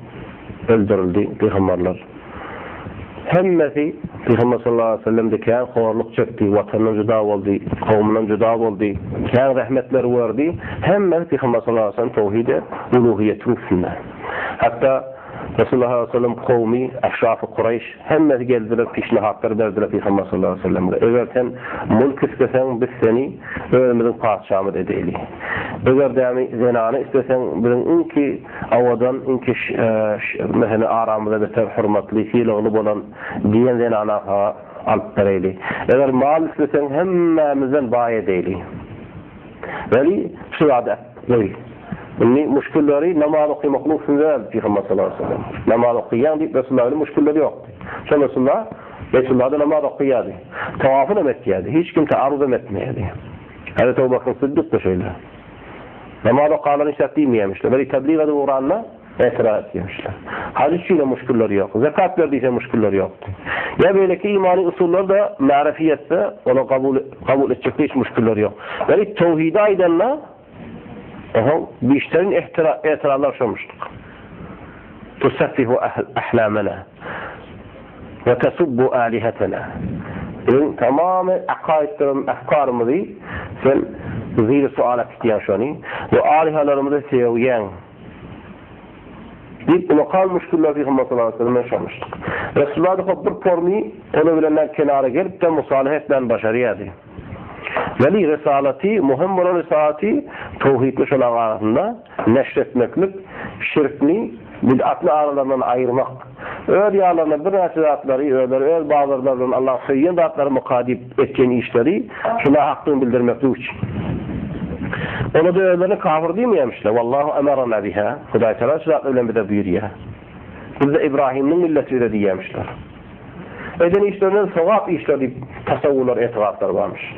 öldürildi pygamberler. Hemmesi Pygamber sallallahu aleýhi we sellem-de kän horluk çekdi, watanyndan juda boldy, kowumyndan juda boldy, kän zähmetler gördi. Hemmesi Pygamber sallallahu aleýhi we sellem towhid-i uluhiýetiň üstünde. Hatda Resulullah sallallahu aleýhi we sellem kowumy, eşrafy Kureýş hemmesi geldiler, pişnihatlar berdiler Pygamber sallallahu aleýhi we sellemge. Eger sen mulk isleseň, biz seni özümiziň patyşamyz edeýli. Eger dämi zenany isleseň, biziň iňki Owadan, iňki meselem aramyzda beter hormatly, sylagly bolan diýen zenana saňa alyp bereýli. Eger mal isleseň hemmämizden baý edeýli. Weli şu zady goý. Indi muşkilleri namaz okymaklyk üstünde däldi Pygamber sallallahu aleýhi we sellem. Namaz okaýaň diýip Resulullah bilen muşkilleri ýokdy. Şol Resulullah Beýtullahda namaz okaýardy. Tawafynam etýärdi. Hiç kim taarruzam etmeýärdi. Hazreti Ebu Bekr Syddyk-da şeýle. Namaz okanlar hiç zat diýmeýärmişler. Beri tebliğ edip ugranda etiraz etýärmişler. Haj üçin hem muşkilleri ýok. Zekat ber diýse muşkilleri ýokdy. Ýa beýleki imany usullar da ma'rifiyetde ola kabul kabul etjekde hiç muşkilleri ýok. Beri towhidi aýdanda oho bişterin etirazlar şomuşdyk. Tusaffihu ahlamana we tasubbu alihatena. Biziň tamamy akaidlerimiz, efkarymyzy sen ziri suala tutýaň şony we alihalarymyzy sögýäň. Diýip, ulakal müşkiller Pygamber sallallahu aleyhi ve selleme şamışdyk. Resulullah da bir porny ola bilen kenara gelip de musalih etmän başarýardy. Weli risalaty, muhim bolan risalaty towhidni şolaň arasynda neşr etmeklik, şirkni. Bid'atny aralaryndan aýyrmak. Öz ýanlarynda birnäçe zatlary, özleri öz bazarlary bilen Allaň söýýän zatlary myka diýip etýän işleri şu nahakdygyny bildirmeklik üçin. Olar-da özlerine kafir diýmeýärmişler. Wallahu emarana biha. Hudaý Tagala şu zatlar bilen bize buýurýar. Biz-de Ibrahimniň milleti bize diýýärmişler. Eden işlerinden sogap işler diýip tasawwurlar, etigatlar barmyş.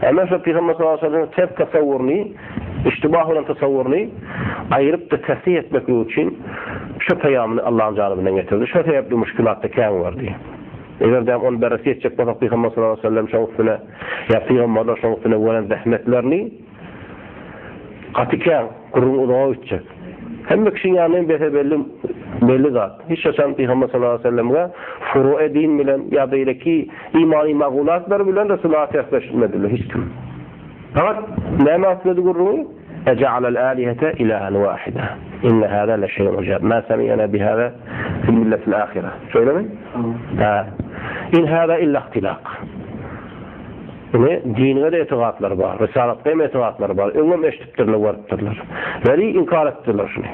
Hemen şo Pygamber sallallahu aleyhi ve sellem ters tasawwuryny, iştibah bolan tasawwuryny aýyryp-da tesih etmeklik üçin şu peýamyny Allahyň janybyndan getirdi. Şo sebäpli muşkilat-da kän bardy. Eger-de ony berresi etjek bolsak Pygamber sallallahu aleyhi ve sellem şoň üstüne ýa pygamberler şoň üstüne gören zähmetlerini Gaty kän, gürrüň uzaga gitjek. Hemme kişiň ýanynda hem bese belli, belli zat. Hiç haçan Pygamber sallallahu aleýhi we selleme furu'e din bilen ýa beýleki imany magulatlar bilen Resulullaha tersleşmediler hiç kim. Fakat näme aslady gürrüňi? Eja'alel alihete ilahan wahida. Inne hâzâ leşeý'un ujâb. Mâ semi'nâ bihâzâ fil milletil âhire. Şeýlemi? Hä. In hâzâ illa ihtilâk. Ine, diniňe-de etigatlary bar, risalatga hem etigatlary bar. Öňem eşidipdirler, görüpdirler. Weli inkar etdiler şuny.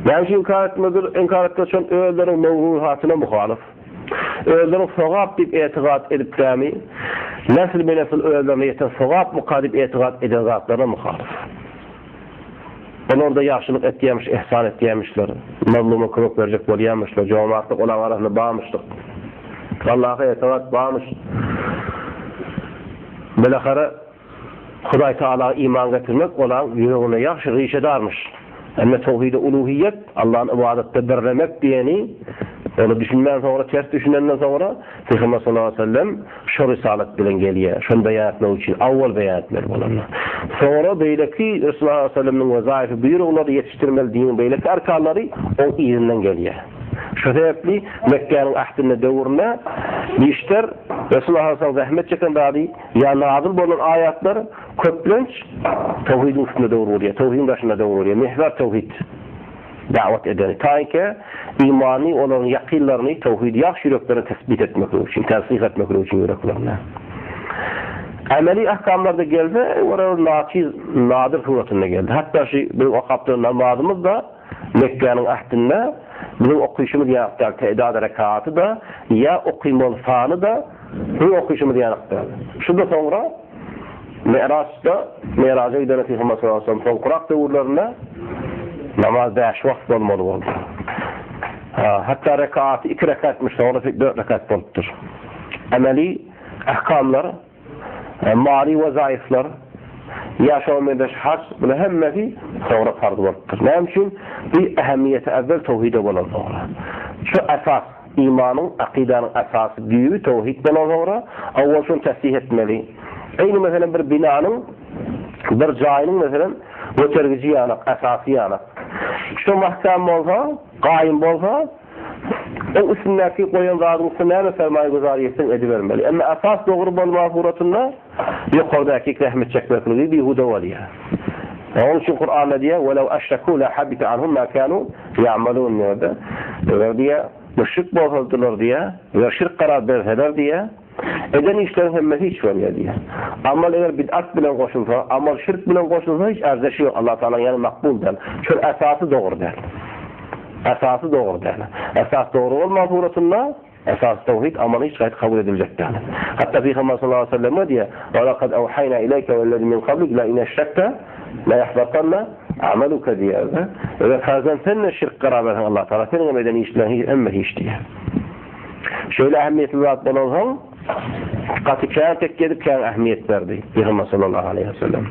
Näme üçin inkar etmediler? Inkar etdiler şol özleriniň mewzuhatyna muhalyf. Özleriniň sogap diýip etigat edip dämi, nesl be nesl özlerine ýeten sogap muka diýip etigat eden zatlaryna muhalyf. Olar-da ýagşylyk etýämiş, ihsan etýämişler, mazluma kömek berjek bolýamyşlar, jomartlyk olaň arasynda barmyşdyk. Allaha etigat barmyş. Bilahara Hudaý Tagala iman getirmek olaň ýüreginde ýagşy rişedarmyş. Emme towhidi uluhiýet, Allany ybadatda birlemek diýeni ony düşünmän soňra ters düşünenden soňra Pygamber sallallahu aleýhi we sellem şo risalat bilen gelýär. Şony beýan etmek üçin awwal beýan etmeli bolanda. Soňra beýleki Resulullah sallallahu aleýhi we sellemiň wezaýyfy buýruglary ýetişdirmeli diniň beýleki arkanlary oň yzyndan gelýär. Şo sebäpli Mekgäniň ahdinde döwründe işler Resulullah sallallahu aleýhi we sellem zähmet çeken zady ýa nazyl bolan aýatlar köplenç towhidiň üstünde döwür bolýar, towhidiň daşynda döwür bolýar. Mihwer towhid. Dawat edeni. Taýynka imany olaryň ýakynlaryny towhidi ýagşy ýüreklerine tesbit etmeklik üçin, tersyh etmeklik üçin ýüreklerine. Ameli ahkamlarda gelse, olar naçiz, nadir suratynda geldi. Hatda şu biziň okap duran namazymyz da Mekgäniň ahdinde biziň okyşymyz ýaly däl, te'dad rekaty da, ýa okymaly sany da biziň okyşymyz ýaly däl. Şu-da soňra Mi'raçda, Mi'raja giden Pygamber sallallahu aleyhi ve sellem soňkurak döwürlerinde namaz bäş wagt bolmaly boldy. Hatda rekaty iki rekatmyş, soňra dört rekat bolupdyr. Ameli ahkamlar, mali wezaifler, ýa şoňa meňzeş haj, bular hemmesi soňra farz bolupdyr. Näme üçin? Bu ähmiýeti äwwel towhide bolan soňra. Şu esas. Imanyň, akydanyň esasy, düýbi towhid bolan soňra, owal şony tesih etmeli. Eýni meselem bir binanyň, bir jaýynyň meselem götergiji ýanak, esasy ýanak. Şo mahkam bolsa, gaýym bolsa, oň üstündäki goýan zadyň üstüne näme sermaýa güzar etseň edibermeli. Emma esas dogry bolman suratynda ýokardaky zähmet çekmekligi bihuda bolýar. Onuň üçin Kuranda diýýär, "Welew aşraku la habita anhum ma kanu ýa'malun" diýýär. Eger diýýär, müşrik bolsadylar diýýär, eger şirk karar berseler diýýär, eden işleriň hemmesi hiç bolýar diýýär. Amal eger bid'at bilen goşulsa, amal şirk bilen goşulsa hiç arzeşi ýok, Allah Tagalaň ýany makbul däl. Şol esasy dogry däl. Esasy dogry däl. Esas dogry bolman suratynda Esasy towhid amaly hiç gaýta kabul ediljek däl. Hatda Pygamber sallallahu aleýhi we selleme diýýär, Wa laqad awhaýna ileýke wellezî min qablik la in eşrekte la ýahbatanna amaluke diýýär-de. Eger farzan sen-de şirk karar berseň Allah Tagala seniň hem eden işleriň hiç hemme hiç diýýär. Şeýle ähmiýetli zat bolansoň gaty kän tekge edip kän ähmiýet berdi Pygamber sallallahu aleýhi we sellem.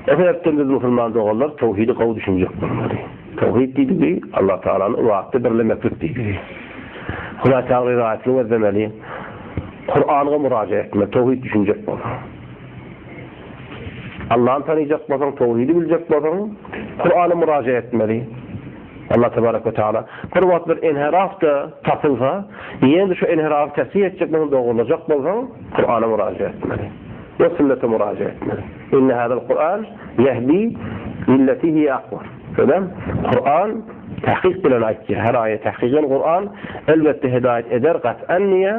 O sebäpden biz musulman doganlar towhidi gowy düşünjek bolmaly. Towhid diýdigi Allah Tagalany ybadatda birlemeklik diýdigi. Hudaý Tagala ybadatny gözlemeli. Kur'ana muraja etmeli, towhid düşünjek bolsaň. Allahny tanyjak bolsaň, towhidi biljek bolsaň, Kur'ana muraja etmeli. Allah tebarek we taala bir wagt bir enheraf da tapylsa, ýene-de şu enherafy tesih etjek bolsaň, dogrulajak bolsaň, Kur'ana muraja etmeli. We sünnete muraja etmeli. Inne hazal Kur'an yehdi lilleti hiye akbar. Şeýle Kur'an tahkik bilen aýtýar. Her aýat tahkiken Kur'an elbetde hidaýet eder gat'an diýýär.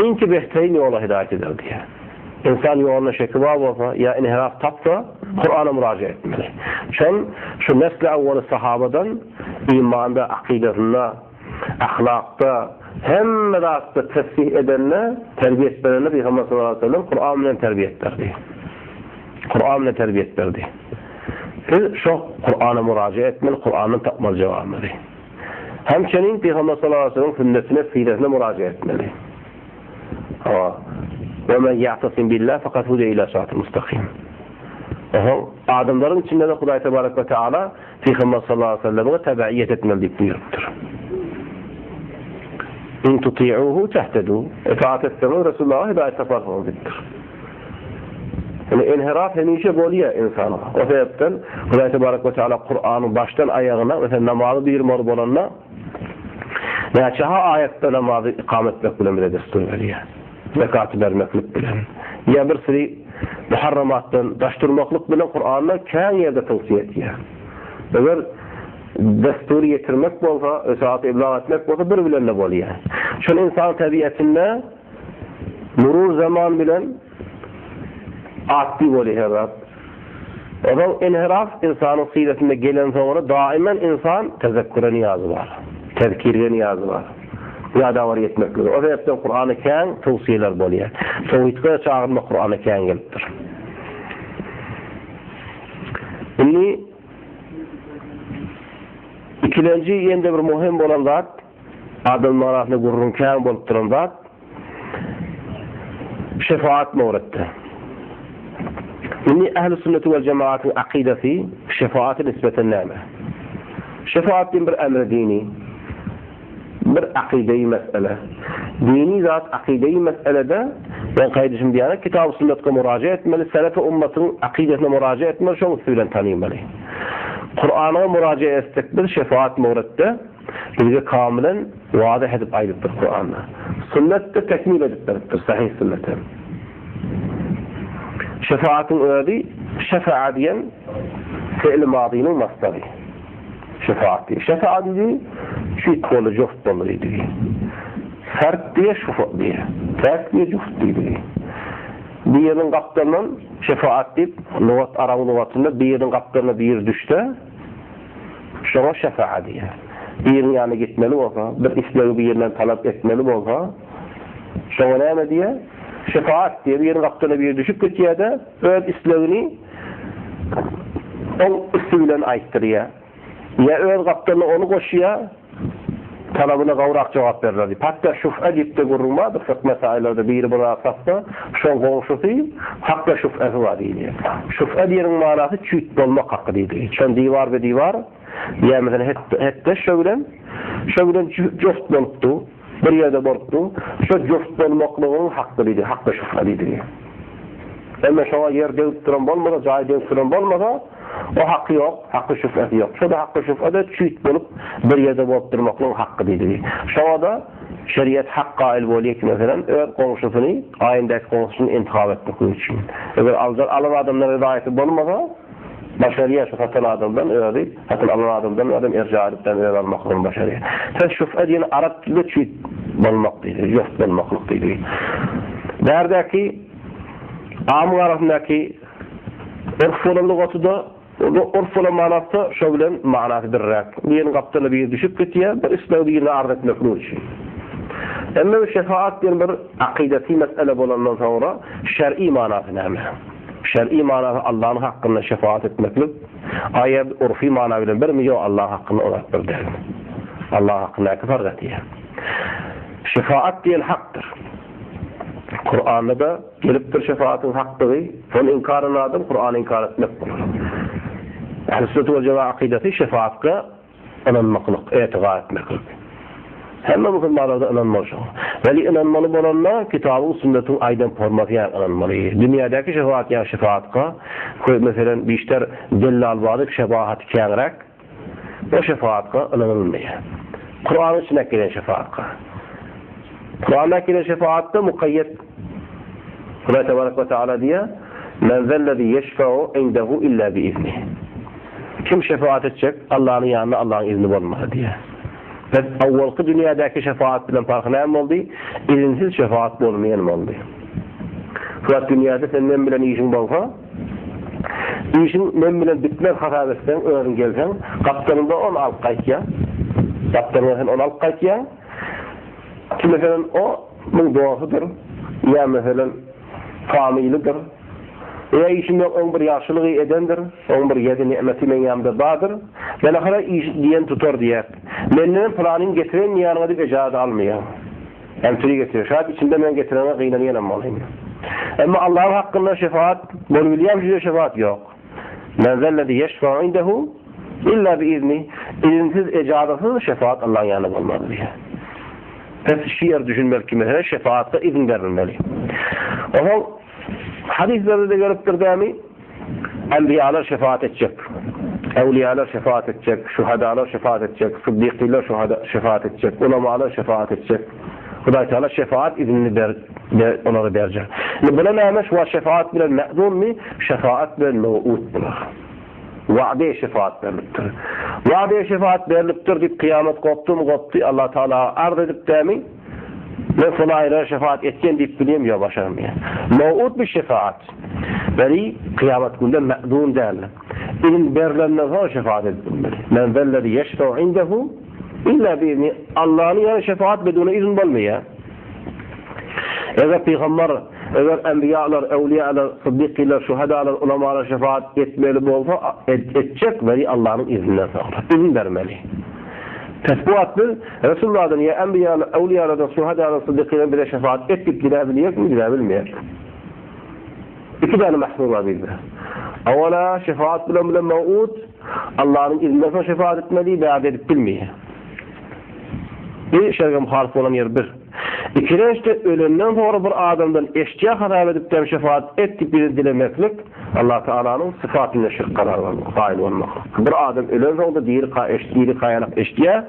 Iňki behterin ýola hidaýet eder diýýär. Ynsan ýoluna şeki bar bolsa ýa inhiraf tapsa, Kurana müraja etmeli. Şol şu nesli awwaly sahabadan imanda, akydasynda, ahlakda, hemme zatda tesbih edende, terbiýet berende Pygamber sallallahu aleyhi ve sellem Kuran bilen terbiýet berdi. Kuran bilen terbiýet berdi. Biz şo Kurana müraja etmeli, Kurandan tapmaly jogabymyzy. Hemçenin Pygamber sallallahu aleyhi ve sellem sünnetine, siresine müraja etmeli. Hawa. Ve men ya'tasim billah fakat hudiye ila sıratı mustakim. Oho, adamlaryň içinde de Hudaý tebarek ve teala Pygamber sallallahu aleyhi ve selleme tebeiyet etmeli diýip buýrupdyr. In tuti'uhu tehtedu. Itaat etseňiz Resulullaha hidayet taparsyňyz diýipdir. Yani inhiraf hemişe bolýar insana. O sebäpden Hudaý tebarek ve teala Kur'anyň başdan aýagyna, mesela namazy buýurmaly bolanda Näçe-ha aýatda namazy ykam etmek bilen bize destur berýär. Zekaty bermeklik bilen. Ýa bir süri muharramatdan daş durmaklyk bilen Kuranda kän ýerde towsiýe etýär. Eger destury ýetirmek bolsa, risalat iblag etmek bolsa bir bilen-de bolýar. Şol insan tebiatynda murur zaman bilen Atdy bolýar her zat. Onsoň inhiraf ynsanyň syratynda gelen soňra daimen ynsan tezekküre nyýazy bar. Tezkirge nyýazy bar. Ýadawar ýetmeklige. O sebäpden Kuranda kän towsiýeler bolýar. Towhidge çagyrmak Kuranda kän gelipdir. Indi ikilenji ýene-de bir möhüm bolan zat, adamlaryň arasynda gürrüň kän bolup duran zat, Şefaat mowretde. Indi ähli sünneti we jemaatyň akydasy şefaata nisbeten näme? Şefaat diýen bir emri dini, bir akydeýi mesele. Dini zat akydeýi meselede men gaýdyşym diýýän kitab sünnetge muraja etmeli, selefi ummatyň akydasyna muraja etmeli, şoň üsti bilen tanymaly. Kur'ana muraja etsek biz şefaat mowretde Bizge kamilen wazyh edip aýdypdyr Kuranda. Sünnet-de tekmil edip beripdir, sahyh sünnet hem. Şefaatyň özi şefaa diýen fe'li mazynyň masdary. Şefaat diýip. Şefaa diýdi, çüýt boldy, joft boldy diýdi. Fert diýe, şufa diýe. Täk diýe, juft diýdi. Biriniň gapdalyndan şefaat diýip, lugat arap lugatynda biriniň gapdalyna biri düşse, Şoňa şefaat diýýär. Biriniň ýanyna gitmeli bolsa, bir islegi birinden talap etmeli bolsa, şoňa näme diýýär? Şefaat diýýär. Biriniň gapdalyna biri düşüp gitýär-de, öz islegini oň üsti bilen aýtdyrýar. Ýa öz gapdalyna ony goşýar, Talabyna gowrak jogap berler diýip. Hatda şüf'e diýip-de gürrüň bardyr fykh mesailerde biri bir zat satsa, şoň goňşusy hakda şüf'esi bar diýilýär. Şüf'e diýeniň manasy çüýt bolmak haky diýdigi. Şon diwar be diwar ýa meselem hetdeş şo bilen şo bilen joft bolupdy, bir ýerde bolupdy. Şo joft bolmaklygyň hakky diýdigi, hakda şüf'e diýdigi. Emma şoňa ýer degip duran bolmasa, jaý degip duran bolmasa, o haky ýok, haky şübhesi ýok. Şo-da haky şübhe-de çüýt bolup bir ýerde bolup durmaklygyň hakky diýdigi. Şoňa-da şeriat hak gaýyl bolýar ki, meselem, öz goňşusyny, aýyndäki goňşusyny intihap etmekligi üçin. Eger aljak alan adamdan rezaýaty bolmasa, başarýar şu satan adamdan özi, satyn alan adamdan özem erja edip hem özi almaklygyny başarýar. Söz şübhe diýeni arap dilinde çüýt bolmak diýdigi, joft bolmaklyk diýdigi. Bärdäki amyň arasyndaky urf bolan lugaty-da, urf bolan manasy-da şo bilen manasy birräk. Biriniň gapdalyna biri düşüp gitýär, bir islegi birine arz etmeklik üçin. Emma bu şefaat diýen bir akydasy mesele bolandan soňra şer'i manasy näme? Şer'i manasy Allanyň hakkynda şefaat etmeklik, aýa urfy mana bilen birmi? Ýok, Allaň hakkynda o zat bir däl. Allaň hakkyndaky fark etýär. Şefaat diýen hakdyr. Kuranda-da gelipdir şefaatyň hakdygy, şony inkar eden adam Kurany inkar etmek bolar. Ähli sünnet we jemaat akydasy şefaatga ynanmaklyk, etigat etmeklik. Hemme musulmanlarda ynanmaly şoňa. Weli ynanmaly bolanda kitabyň sünnetiň aýdan formasy ýaly ynanmaly. Dünýädäki şefaat ýa şefaatga, meselem bişter dellalbazyk şebahaty käňräk, O şefaatga ynanylmaýar. Kuranyň içindäki gelen şefaatga. Kurandaky gelen şefaatda mukaýýet Hudaý tebarek we taala diýýär, Men zellezi ýeşfe'u indehu illa biiznih. Kim şefaat etjek Allanyň ýanynda Allanyň izni bolmasa diýýär. Bes awwalky dünýädäki şefaat bilen parhy näme boldy? Izinsiz şefaat bolmaýan boldy. Şu wagt dünýäde sen men bilen işiň bolsa, işiň men bilen bitmez hasap etseň, özüň gelseň, gapdalyňda ony alyp gaýtýaň. Gapdalyňa sen ony alyp gaýtýaň. Ki meselem o muň dostudyr, ýa meselem famylydyr. Ýa işim ýok, oň bir ýagşylygy edendir, oň bir ýedi nimeti meň ýanymda bardyr. Belahara iş diýen tutar diýer. Mendenem pylanyny getireýin ýanyňa diýip ejazat almaýar. Emtiri getirýär. Şaýat içinde men getirene gynanýanam bolaýyn. Emma Allahyň hakynda şefaat bolubilýärmi şüýe şefaat ýok. Men zellezi ýeşfa'u indehu illa biizni izinsiz ejazasyz şefaat Allahyň ýanynda bolmaz diýýär. Pes şu ýer düşünmeli ki mesele şefaatda izin berilmeli. Onuň Hadyslerde-de gelipdir dämi? Enbiýalar şefaat etjek, äwliýalar şefaat etjek, şuhadalar şefaat etjek, syddykylar şefaat etjek, ulamalar şefaat etjek. Hudaý Teala şefaat iznini ber, olara berjek. Indi bular näme? Şu wagt şefaat bilen mezunmy? Şefaat bilen mew'ud bular. Wa'de şefaat berlipdir. Wa'de şefaat berlipdir diýip kyýamat gopdumy gopdy, Allah Teala arz edip dämi? Men fulaýlara şefaat etýän diýip bilýän ýok başarmaýan. Mew'ud bi şefaat. Beri kyýamat günde me'zun däl. Izin berlenden soň şefaat edip bilmeli. Men zellezi ýeşfe'u indehu illa biizni. Allanyň ýany şefaat bedune izin bolmaýar. Eger pygambar, eger enbiýalar, öwliýalar, syddykylar, şuhadalar, ulamalar şefaat etmeli bolsa, etjek beri Allanyň izninden soňra. Izin bermeli. Pes bu wagt biz Resulullahdan ýa enbiýalar, öwliýalardan, şuhadalar, syddykylardan bize şefaat et diýip diläbilýärismi, diläbilmeýäris. Iki däne mahzur bar bizde. Awala şefaat bilen bilen mawud, Allanyň izninden soň şefaat etmeli, bärde edip bilmeýär. Bir şerge muhalyf bolan ýeri bir. Ikilençde ölenden soňra bir adamdan eşýa hasap edip dem şefaat et diýip bize dilemeklik Allah Taalanyň syfatynda şirk karar bolmak, gaýyl bolmak. Bir adam ölen soňda diri ka eş diri kaýanak eşýa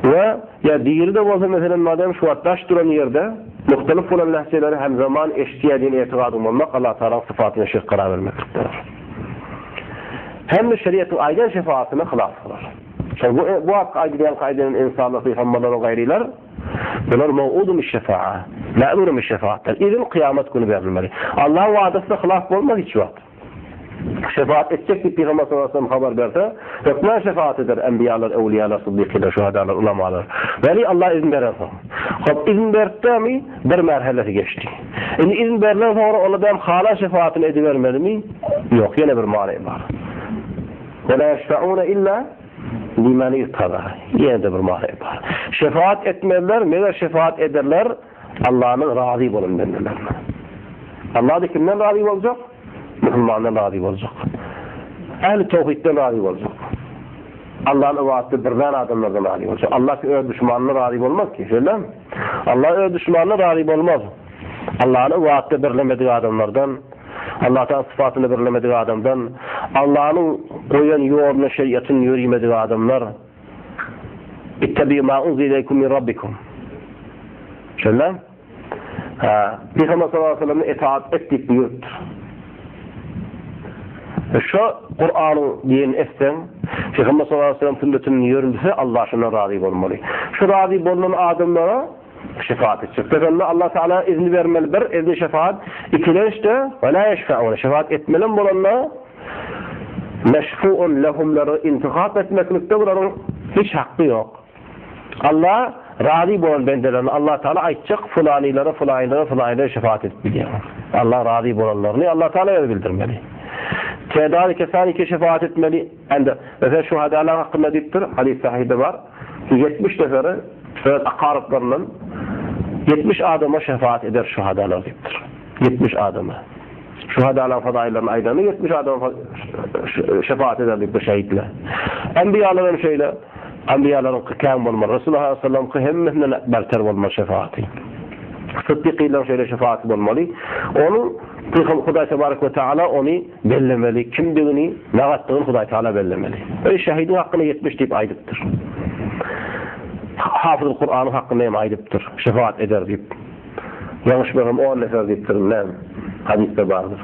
we ýa diri de bolsa meselem madem şu wagt daş duran ýerde muhtelif bolan lehjeleri hem zaman eşýa diýen etigadyň bolmak Allah Taalanyň syfatyna şirk karar bermeklik bolar. Hem de şeriatyň aýdan şefaatyna hylaf bolar. Şol bu bu hakda aýdylýan kaýdadan ynsanlar, pygamberler we gaýrylar, bular mew'udun biş-şefa'a, ma'murun biş-şefaatdyr. Izin kyýamat güni berilmeli. Allahyň wadasyna hylaf bolmaz hiç wagt. Şefaat etjek diýip Pygamber sallallahu aleyhi ve sellem habar berse, hökman şefaat eder enbiýalar, öwliýalar, syddykylar, şuhadalar, ulamalar. Weli Allah izin berensoň. Hop, izin beripdemi, bir merhelesi geçdi. Indi izin berlen soňra ol adam halan şefaatyny edibermelimi? Ýok, ýene bir many bar. Ve la yeşfe'une illa limen irtada. Ýene-de bir many bar. Şefaat etmezler, meger şefaat ederler Allanyň razy bolan bendelerine. Allah da kimden razy boljak? Musulmandan razy boljak. Ähli towhidden razy boljak. Allah'ın ibadatı birden adamlardan razy boljak. Allah ki öz düşmanına razy bolmaz ki, şeýle mi? Allah öz düşmanına razy bolmaz. Allah'ın ibadatda birlemedik adamlardan Allah Taala sypatyny birlemedik adamdan, Allanyň goýan ýoluna şeriatyny ýörimedik adamlar Ittabi'u ma unzile ileykum min rabbikum. Şeýle? Ha, Peygamber sallallahu aleyhi ve selleme itaat et diýip buýrupdyr. Şu Kur'anyň diýen etseň, Peygamber sallallahu aleyhi ve sellem sünnetini ýörilse Allah şundan razy bolmaly. Şu razy bolunan adamlara Şefaat etjek. Pes onda Allah Teala izni bermeli bir izni şefaat, ikilençde ve la yeşfe'un şefaat etmelem bolanda meşfu'un lehumlary intihap etmeklikde bularyň hiç haky ýok. Allah razy bolan bendelerini Allah Teala aýtjak fulanylara fulanylara fulanylara şefaat edip bilýär. Allah razy bolanlaryny Allah Teala özi bildirmeli. Tedari kesanike şefaat etmeli. Ende mesela şuhadalar hakynda diýipdir, hadys sahyhda bar. 70 neferi Öz akaryplaryndan 70 adama şefaat eder şuhadalar diýipdir. 70 adama. Şuhadalaryň fadaýyllaryny aýdanda 70 adama şefaat eder diýipdir şehitler. Enbiýalar hem şeýle. Enbiýalaryňky kän bolmaly. Resulullah sallallahu aleyhi ve sellemki hemmesinden berter bolmaly şefaaty. Sıddykylaryň şeýle şefaaty bolmaly. Onuň Pygamber Hudaý tebarek we taala ony bellemeli, kimdigini, nagatdygyny Hudaý taala bellemeli. Öý şehidiň hakyna 70 diýip aýdypdyr. Hafyz Kuranyň hakynda hem aýdypdyr. Şefaat eder diýip. Ýalňyşmasam 10 nefer diýipdir, näme? Hadysda bardyr.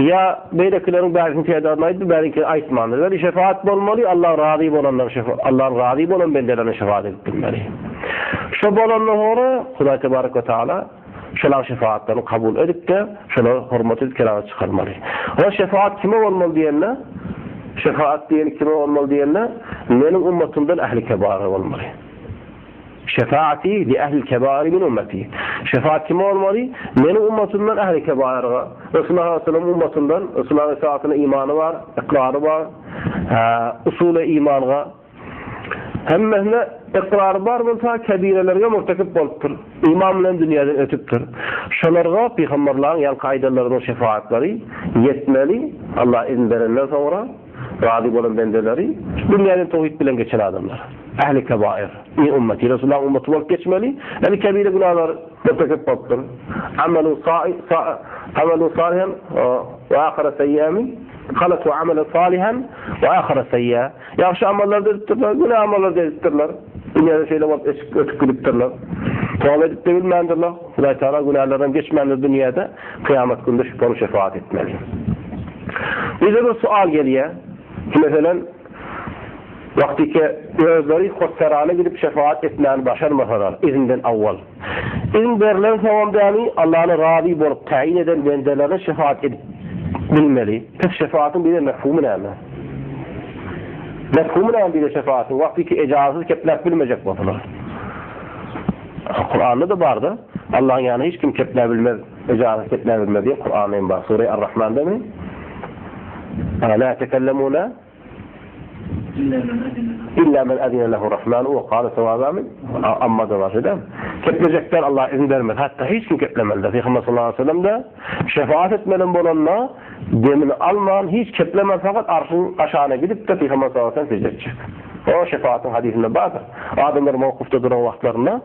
Ýa beýlekileriň bärisiniň tädadyny aýtdy, bäriňkini aýtmandyr. Weli şefaat bolmaly, Allah razy bolanlar şefaat, Allah'yň razy bolan bendelerine şefaat edip bilmeli. Şo bolandan soňra Hudaý tebarek we taala. Şolaň şefaatlaryny kabul edip-de, şolara hormat edip keramat çykarmaly. Olar şefaat kime bolmaly diýende, şefaat diýeni kime bolmaly diýende, meniň ummatymdan ähli kebaira bolmaly. Şefaati li ählil kebairi min ummeti. Şefaat kime bolmaly? Meniň ummatymdan ähli kebairga. Resulullah sallallahu aleyhi ve sellem ummatyndan, Resulullahyň şefaatyna imany bar, ykrary bar, usuly imanga. Hemmesine ykrary bar bolsa, kebirelerge murtekip bolupdyr. Iman bilen dünýäden ötüpdir. Şolarga pygamberlaryň ýaňky aýdanlarynyň şefaatlary ýetmeli, Allah izin berenden soňra razy bolan bendeleri, dünýäden towhid bilen geçen adamlar. Ähli kebair, min ummeti, Resulullahyň ummaty bolup geçmeli, ýagny kebire günäler murtekip bolupdyr. Amelu amelu salihan we ahara seýýämi, halatu amelen salihan we ahara seýýä. Ýagşy amallar-da edipdirler, günä amallar-da edipdirler. Dünýäde şeýle bolup eşik ötüp gidipdirler. Toba edip-de bilmändirler. Hudaý Tagala günälerden geçmändir dünýäde, kyýamat günde şony şefagat etmeli. Bize bir sual gelýär. Meselem, wagtyky özleri hossarana gidip şefagat etmäni başarmasalar, izinden awwal. Izin berlen soňam däni Allany razy bolup täýin eden bendelerine şefagat edip bilmeli. Pes şefagatyň bize mefhumy näme? Mefhumy näme bize şefagatyň? Wagtyky ejazasyz kepläp bilmejek bolsalar. Kuranda-da barda, Allahyň ýanynda hiç kim kepläp bilmez, ejazasyz kepläp bilmez diýen Kuranda hem bar. Sure Ar-Rahmandamy? La tekellemuna Illa men azina lehu Rahmanu we kale sawaba min amma da bar şeýdämi? Keplejekler Allah izin bermez. Hatda hiç kim keplemelidir. Pygamber sallallahu aleyhi ve sellem de şefaat etmeli bolanda demini alman hiç keplemez fakat arşyň aşagyna gidip de Pygamber sallallahu aleyhi ve sellem secde etjek. O şefaatyň hadysynda bardyr. Adamlar mowkufda duran wagtlarynda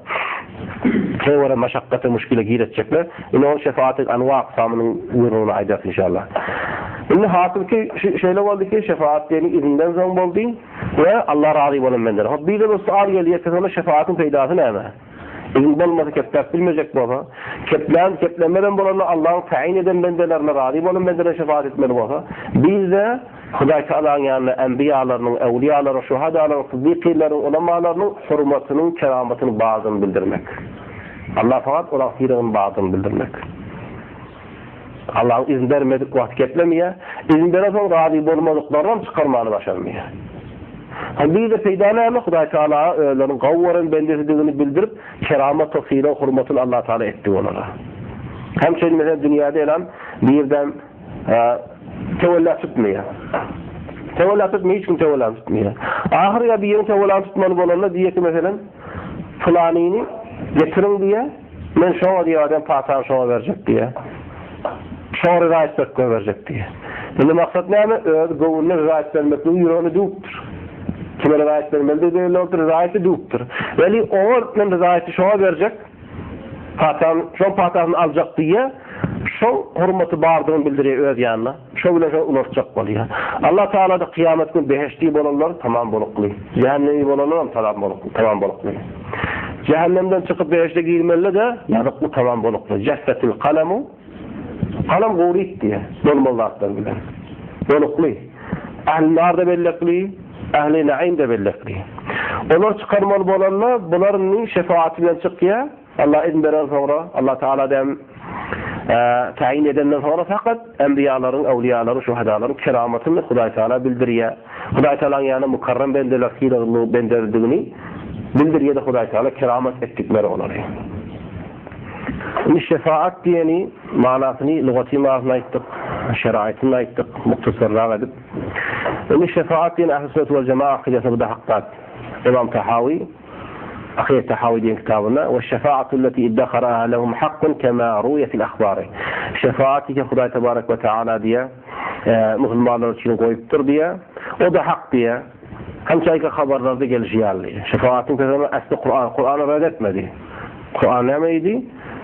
käbir maşakgata muşkile giretjekler. Indi ol şefaatyň anwa aksamynyň gürrüňini aýdarys inşallah. Indi hasyl ki şeýle boldy ki şefaat diýeni izinden soň boldy we Allah razy bolan bendeler. Hop bize bir sual gelýär ki şonda şefaatyň peýdasy näme? Izin bolmasa kepläp bilmejek bolsa, keplän keplemeden bolanda Allahyň taýyn eden bendelerine razy bolan bendelere şefaat etmeli bolsa, bizde Hudaý Tagalaň ýanynda enbiýalarynyň, öwliýalaryň, şuhadalaryň, syddykynlaryň, ulamalarynyň hormatynyň, keramatynyň bardygyny bildirmek. Allah fakat olaň sylagynyň bardygyny bildirmek. Allahyň izin bermedik wagty geplemeýär. Izin berensoň razy bolmadyklarynam çykarmany başarmaýar. Ha bir-de peýda näme? Hudaý Tagala özleriniň gowy gören bendesidigini bildirip, keramat we sylag hormatyny Allah Tagala etdi olara. Hem şeýle meselem dünýäde elam birden Töwella tutmaýar. Töwella tutmaýar, hiç kim töwella tutmaýar. Ahyr ýa birini töwella tutmaly bolanda diýýär ki, meselem, pylanyny getiriň diýýär, men şoňa diýýär, adam patany şoňa berjek diýýär. Şoňa rizaýat berip goýberjek diýýär. Indi maksat näme? Öz göwnüne rizaýat bermekligi ýüregine düwüpdir. Kime rizaýat bermelidigi belli bolupdyr, rizaýaty düwüpdir. Weli oňa men rizaýaty şoňa berjek, Patan, şoň patasyny aljak diýýär. Şoň hormaty bardygyny bildirýär öz ýanyna. Şo bilen şony ulaltjak bolýar. Allah Tagala-da kyýamat gün behişdi bolanlar tamam bolukly. Jähennemi bolanlar hem tamam bolukly, tamam bolukly. Jähennemden çykyp behişde girmeli-de ýazykly tamam bolukly. Jeffetil kalemu Galam guryp diýýär, bolmaly zatlar bilen. Bolukly. Ähli nar-da bellekli, ähli naim-de bellekli. Olar çykarmaly bolanda, bular indi şefaaty bilen çykýar. Allah izin beren soňra, Allah Taala dem taýyn edenden soňra fakat enbiýalaryň, öwliýalaryň, şuhadalaryň keramatyny Hudaý Taala bildirýär. Hudaý Taalanyň ýanynda mukarram bendeler, sylagly bendelerdigini bildirýär-de Hudaý Taala keramat etdikleri olary. Indi şefaat diýeni manasyny lugaty manysyny aýtdyk, şeraýtyny aýtdyk, muhtasarrak edip. Indi şefaat diýen ähli sünnet wal jemaa akydasynda bu-da hak zat. Ymam Tahawi Akydet Tahawi diýen kitabynda we şefaatu allati iddaharaha lehum hakkun kema ruwiýe fil ahbari. Şefaat diýse Hudaý tebarek we taala diýe musulmanlar üçin goýupdyr diýe. O-da hak diýe. Hemçäki habarlarda gelşi ýaly. Şefaatyň sözüni äsli Kuran, Kurany red etmedi. Kuran näme diýdi?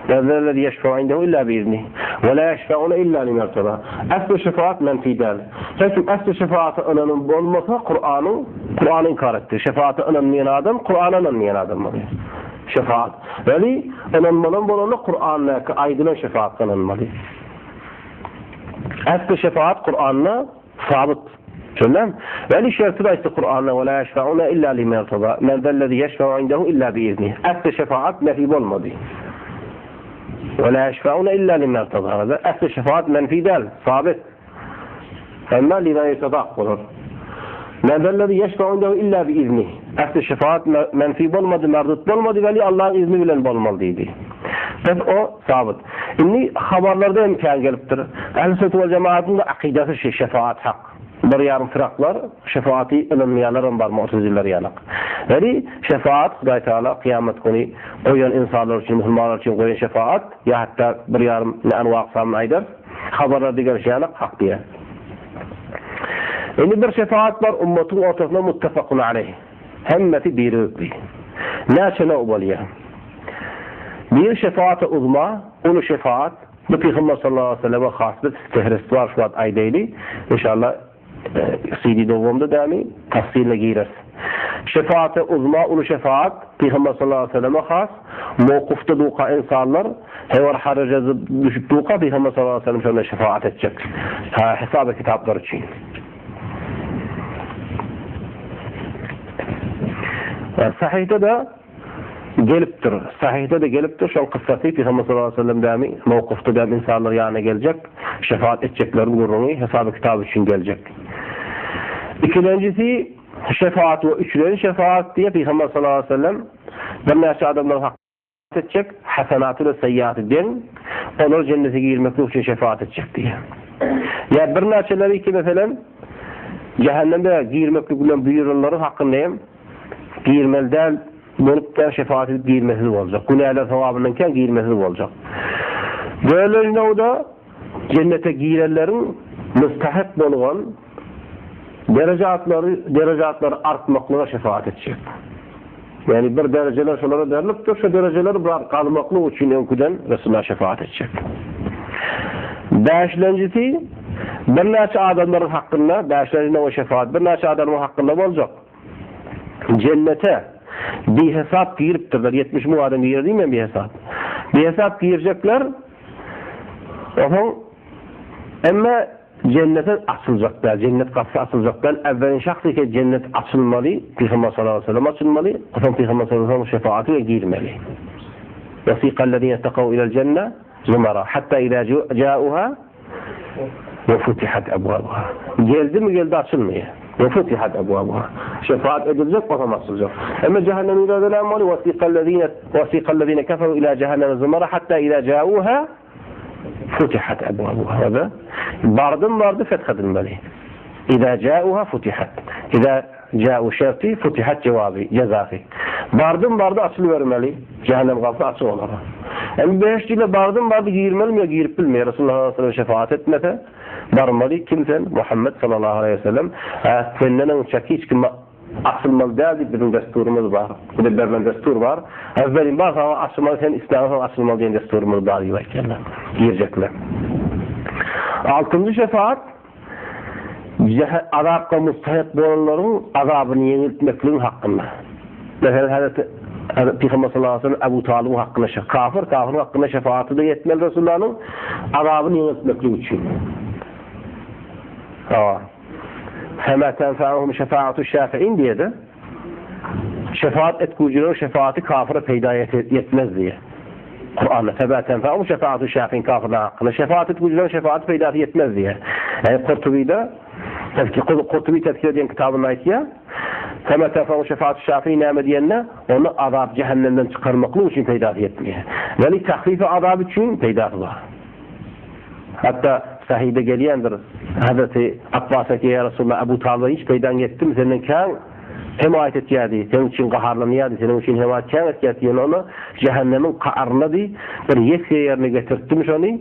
Men zellezi ýeşfe'u indehu illa biizni. We la ýeşfe'une illa limen irtada. Äsli şefaat menfi däl. Her kim äsli şefaata ynanan bolmasa Kuranyň, Kurany inkar etdi. Şefaata ynanmaýan adam Kurana ynanmaýan adam bolýar. Şefaat. Weli ynanmalan bolanda Kurandaky aýdylan şefaatga ynanmaly. Äsli şefaat Kuranda Sabyt. Şondan, Weli şerti-de aýtdy Kuranda, Ve la yeşfe'une illa limen irtada, men zellezi yeşfe'u indehu illa biizni. Ähli şefaat nefi bolmady. Ve la yeşfeune illa limen irtada. Ähli şefaat menfi däl, sabit. Emma limen irtada bolar. Men zellezi yeşfe'u indehu illa bi iznih. Ähli şefaat menfi bolmady, merdut bolmady, weli Allahyň izni bilen bolmaly diýdi. Bes o sabit. Indi habarlarda hem kän gelipdir. Ähli sünnet we jemaatyň da akydasy şi şefaat hak. Bir ýarym fyraklar şefaaty ynanmaýanlar hem bar mu'tazileler ýalak. Weli şefaat Hudaý Taala kyýamat güni goýan ynsanlar üçin, musulmanlar üçin goýan şefaat ýa hatda bir ýarym ne anwa aksamyny aýdarys. Habarlarda gelşi ýalak hak diýýär. Indi bir şefaat bar ummatyň ortasynda muttefakun aleýh. Hemmesi birigipli. Näçe nowg bolýar? Bir şefaat-y uzma, uly şefaat, bu Pygamber sallallahu aleýhi we selleme has bir fehrist bar şu wagt aýdaýly. Inşallah CD dowamda dämi tafsylyna gireris. Şefaat-y uzma, uly şefaat, Pygamber sallallahu aleýhi we selleme has, mowkufda duka ynsanlar, hewer haraja düşüp duka Pygamber sallallahu aleýhi we sellem şonda şefaat etjek. Ha, hesap kitaplar üçin. Sahyhda-da gelipdir. Sahyhda-da gelipdir. Şol kyssasy Pygamber sallallahu aleyhi ve sellem dämi mowkufda dämi insanlar ýanyna geljek, şefaat etjekleriň gürrüňi hesaby kitap üçin geljek. Ikilenjisi şefaat we üçlenji şefaat diýe Pygamber sallallahu aleyhi ve sellem birnäçe adamlaryň etjek, hasenaty bilen seýýaty deň, olar jennete girmeklik üçin şefaat etjek diýýär. Ýa birnäçeleri ki, meselem, jähennemde girmeklik bilen buýrulanlaryň hakynda hem girmeli däl bolup da şefaat edip girmesiz boljak. Günäler sogabyndan kän girmesiz boljak. Dördünji nowda jennete girenleriň müstahyk bolgan derejatlary derejatlary artmaklyga şefaat etjek. Ýagny bir derejeler şolara berlipdir, şo derejeleri bir gazmaklyk üçin öňküden Resulullah şefaat etjek. Bäşlenjisi birnäçe adamlaryň hakynda, bäşlenji nowa şefaat birnäçe adamyň hakynda boljak. Jennete bihesap giripdirler, 70 müň adam girer diýmän bihesap. Bihesap girjekler, onuň emme Jennete açyljak däl, jennet gapysy açyljak däl, äwwelin şahs eke jennet açylmaly, Pygamber sallallahu aleýhi we sellem açylmaly, soň Pygamber sallallahu aleýhi we sellem şefaaty bilen girmeli. Wesiqallezine takaw ilel jenne zumara hatta iza jauha we futihat abwabuha. Geldimi geldi açylmaýar. We futihat abwabuha. Şefaat ediljek onam açyljak. Emma cehennemiň ýerde näme bolýar? Wesiqallezine wesiqallezine keferu ila cehenneme zumara hatta iza jauha Futihat ebwabuha. Bardym bardy feth edilmeli. Iza jauha futihat. Iza jau şerti futihat jewaby, jezasy. Bardym bardy açylybermeli. Cehennem gapysy açyk olara. Hem behişt ile bardym bardy girmelimi ýa girip bilmeýär. Resulullah sallallahu aleyhi ve sellem şefaat etmese barmaly. Kim sen? Muhammed sallallahu aleyhi ve sellem. Senden öňçe hiç kim Açylmaly däl diýip biziň desturymyz bar. Bize berlen destur bar. Äwwelin bar saňa açylmaly sen isläňsoň açylmaly diýen desturymyz bar diýip aýtýarlar. Girjekler. Altynjy şefaat azapga mustahyk bolanlaryň azabyny ýeňiltmekligiň hakynda. Meselem Hazreti Pygamber sallallahu aleyhi ve sellem Ebu Talybyň hakynda kafir kafiriň hakynda şefaaty da ýetmeli Resulullanyň azabyny ýeňiltmeklik üçin. Hawa. Fema tenfa'uhum şefaatu şafi'in diýe-de, şefaat etgüjileriň şefaaty kafyra peýda ýetmez diýe. Kuranda fema tenfa'uhum şefaatu şafi'in kafyrlar hakynda şefaat etgüjileriň şefaaty peýdasy ýetmez diýe. Ýagny Kurtubyda Kurtuby tezkire diýen kitabynda aýtýar. Fema tenfa'uhum şefaatu şafi'in näme diýende, onu azap cehennemden çykarmaklyk üçin peýdasy ýetmeýär. Weli tahfifi azap üçin peýdasy bar. Hatda Sahyda gelýändir, Hazreti Apbas aýtýar, Ýa Resulallah, Abu Talyba hiç peýdaň ýetdimi, senden kän hemaýat etýärdi, seniň üçin gaharlanýardy, seniň üçin hemaýat kän etýärdi, ýöne ony jähennemiň karyna diý, bir ýesge ýerine getirtdim şony,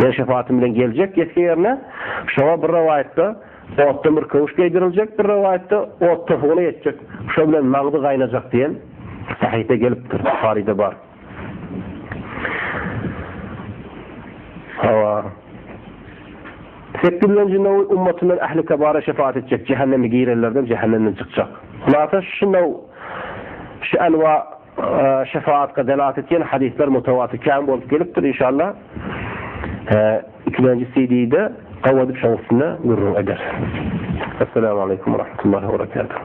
men şefaatym bilen geljek ýesge ýerine, şoňa bir rowaýatda otdan bir köwüş geýdiriljek, bir rowaýatda ot topugyna ýetjek, şo bilen maňzy gaýnajak diýen Sahyda gelipdir, Buharyda bar. Hawa. Sekizlenji now ummatyndan ähli kebara şefaat etjek, jähenneme girenlerden jähennemden çykjak. Hulasa şu now şu enwa e, şefaatka delat etýän hadyslar mutawatir kän bolup gelipdir inşallah. E, ikilenji CD-de gawadyp şoň üstünde gürrüň eder. Esselamu aleýkum we rahmetullahi we berekatuh.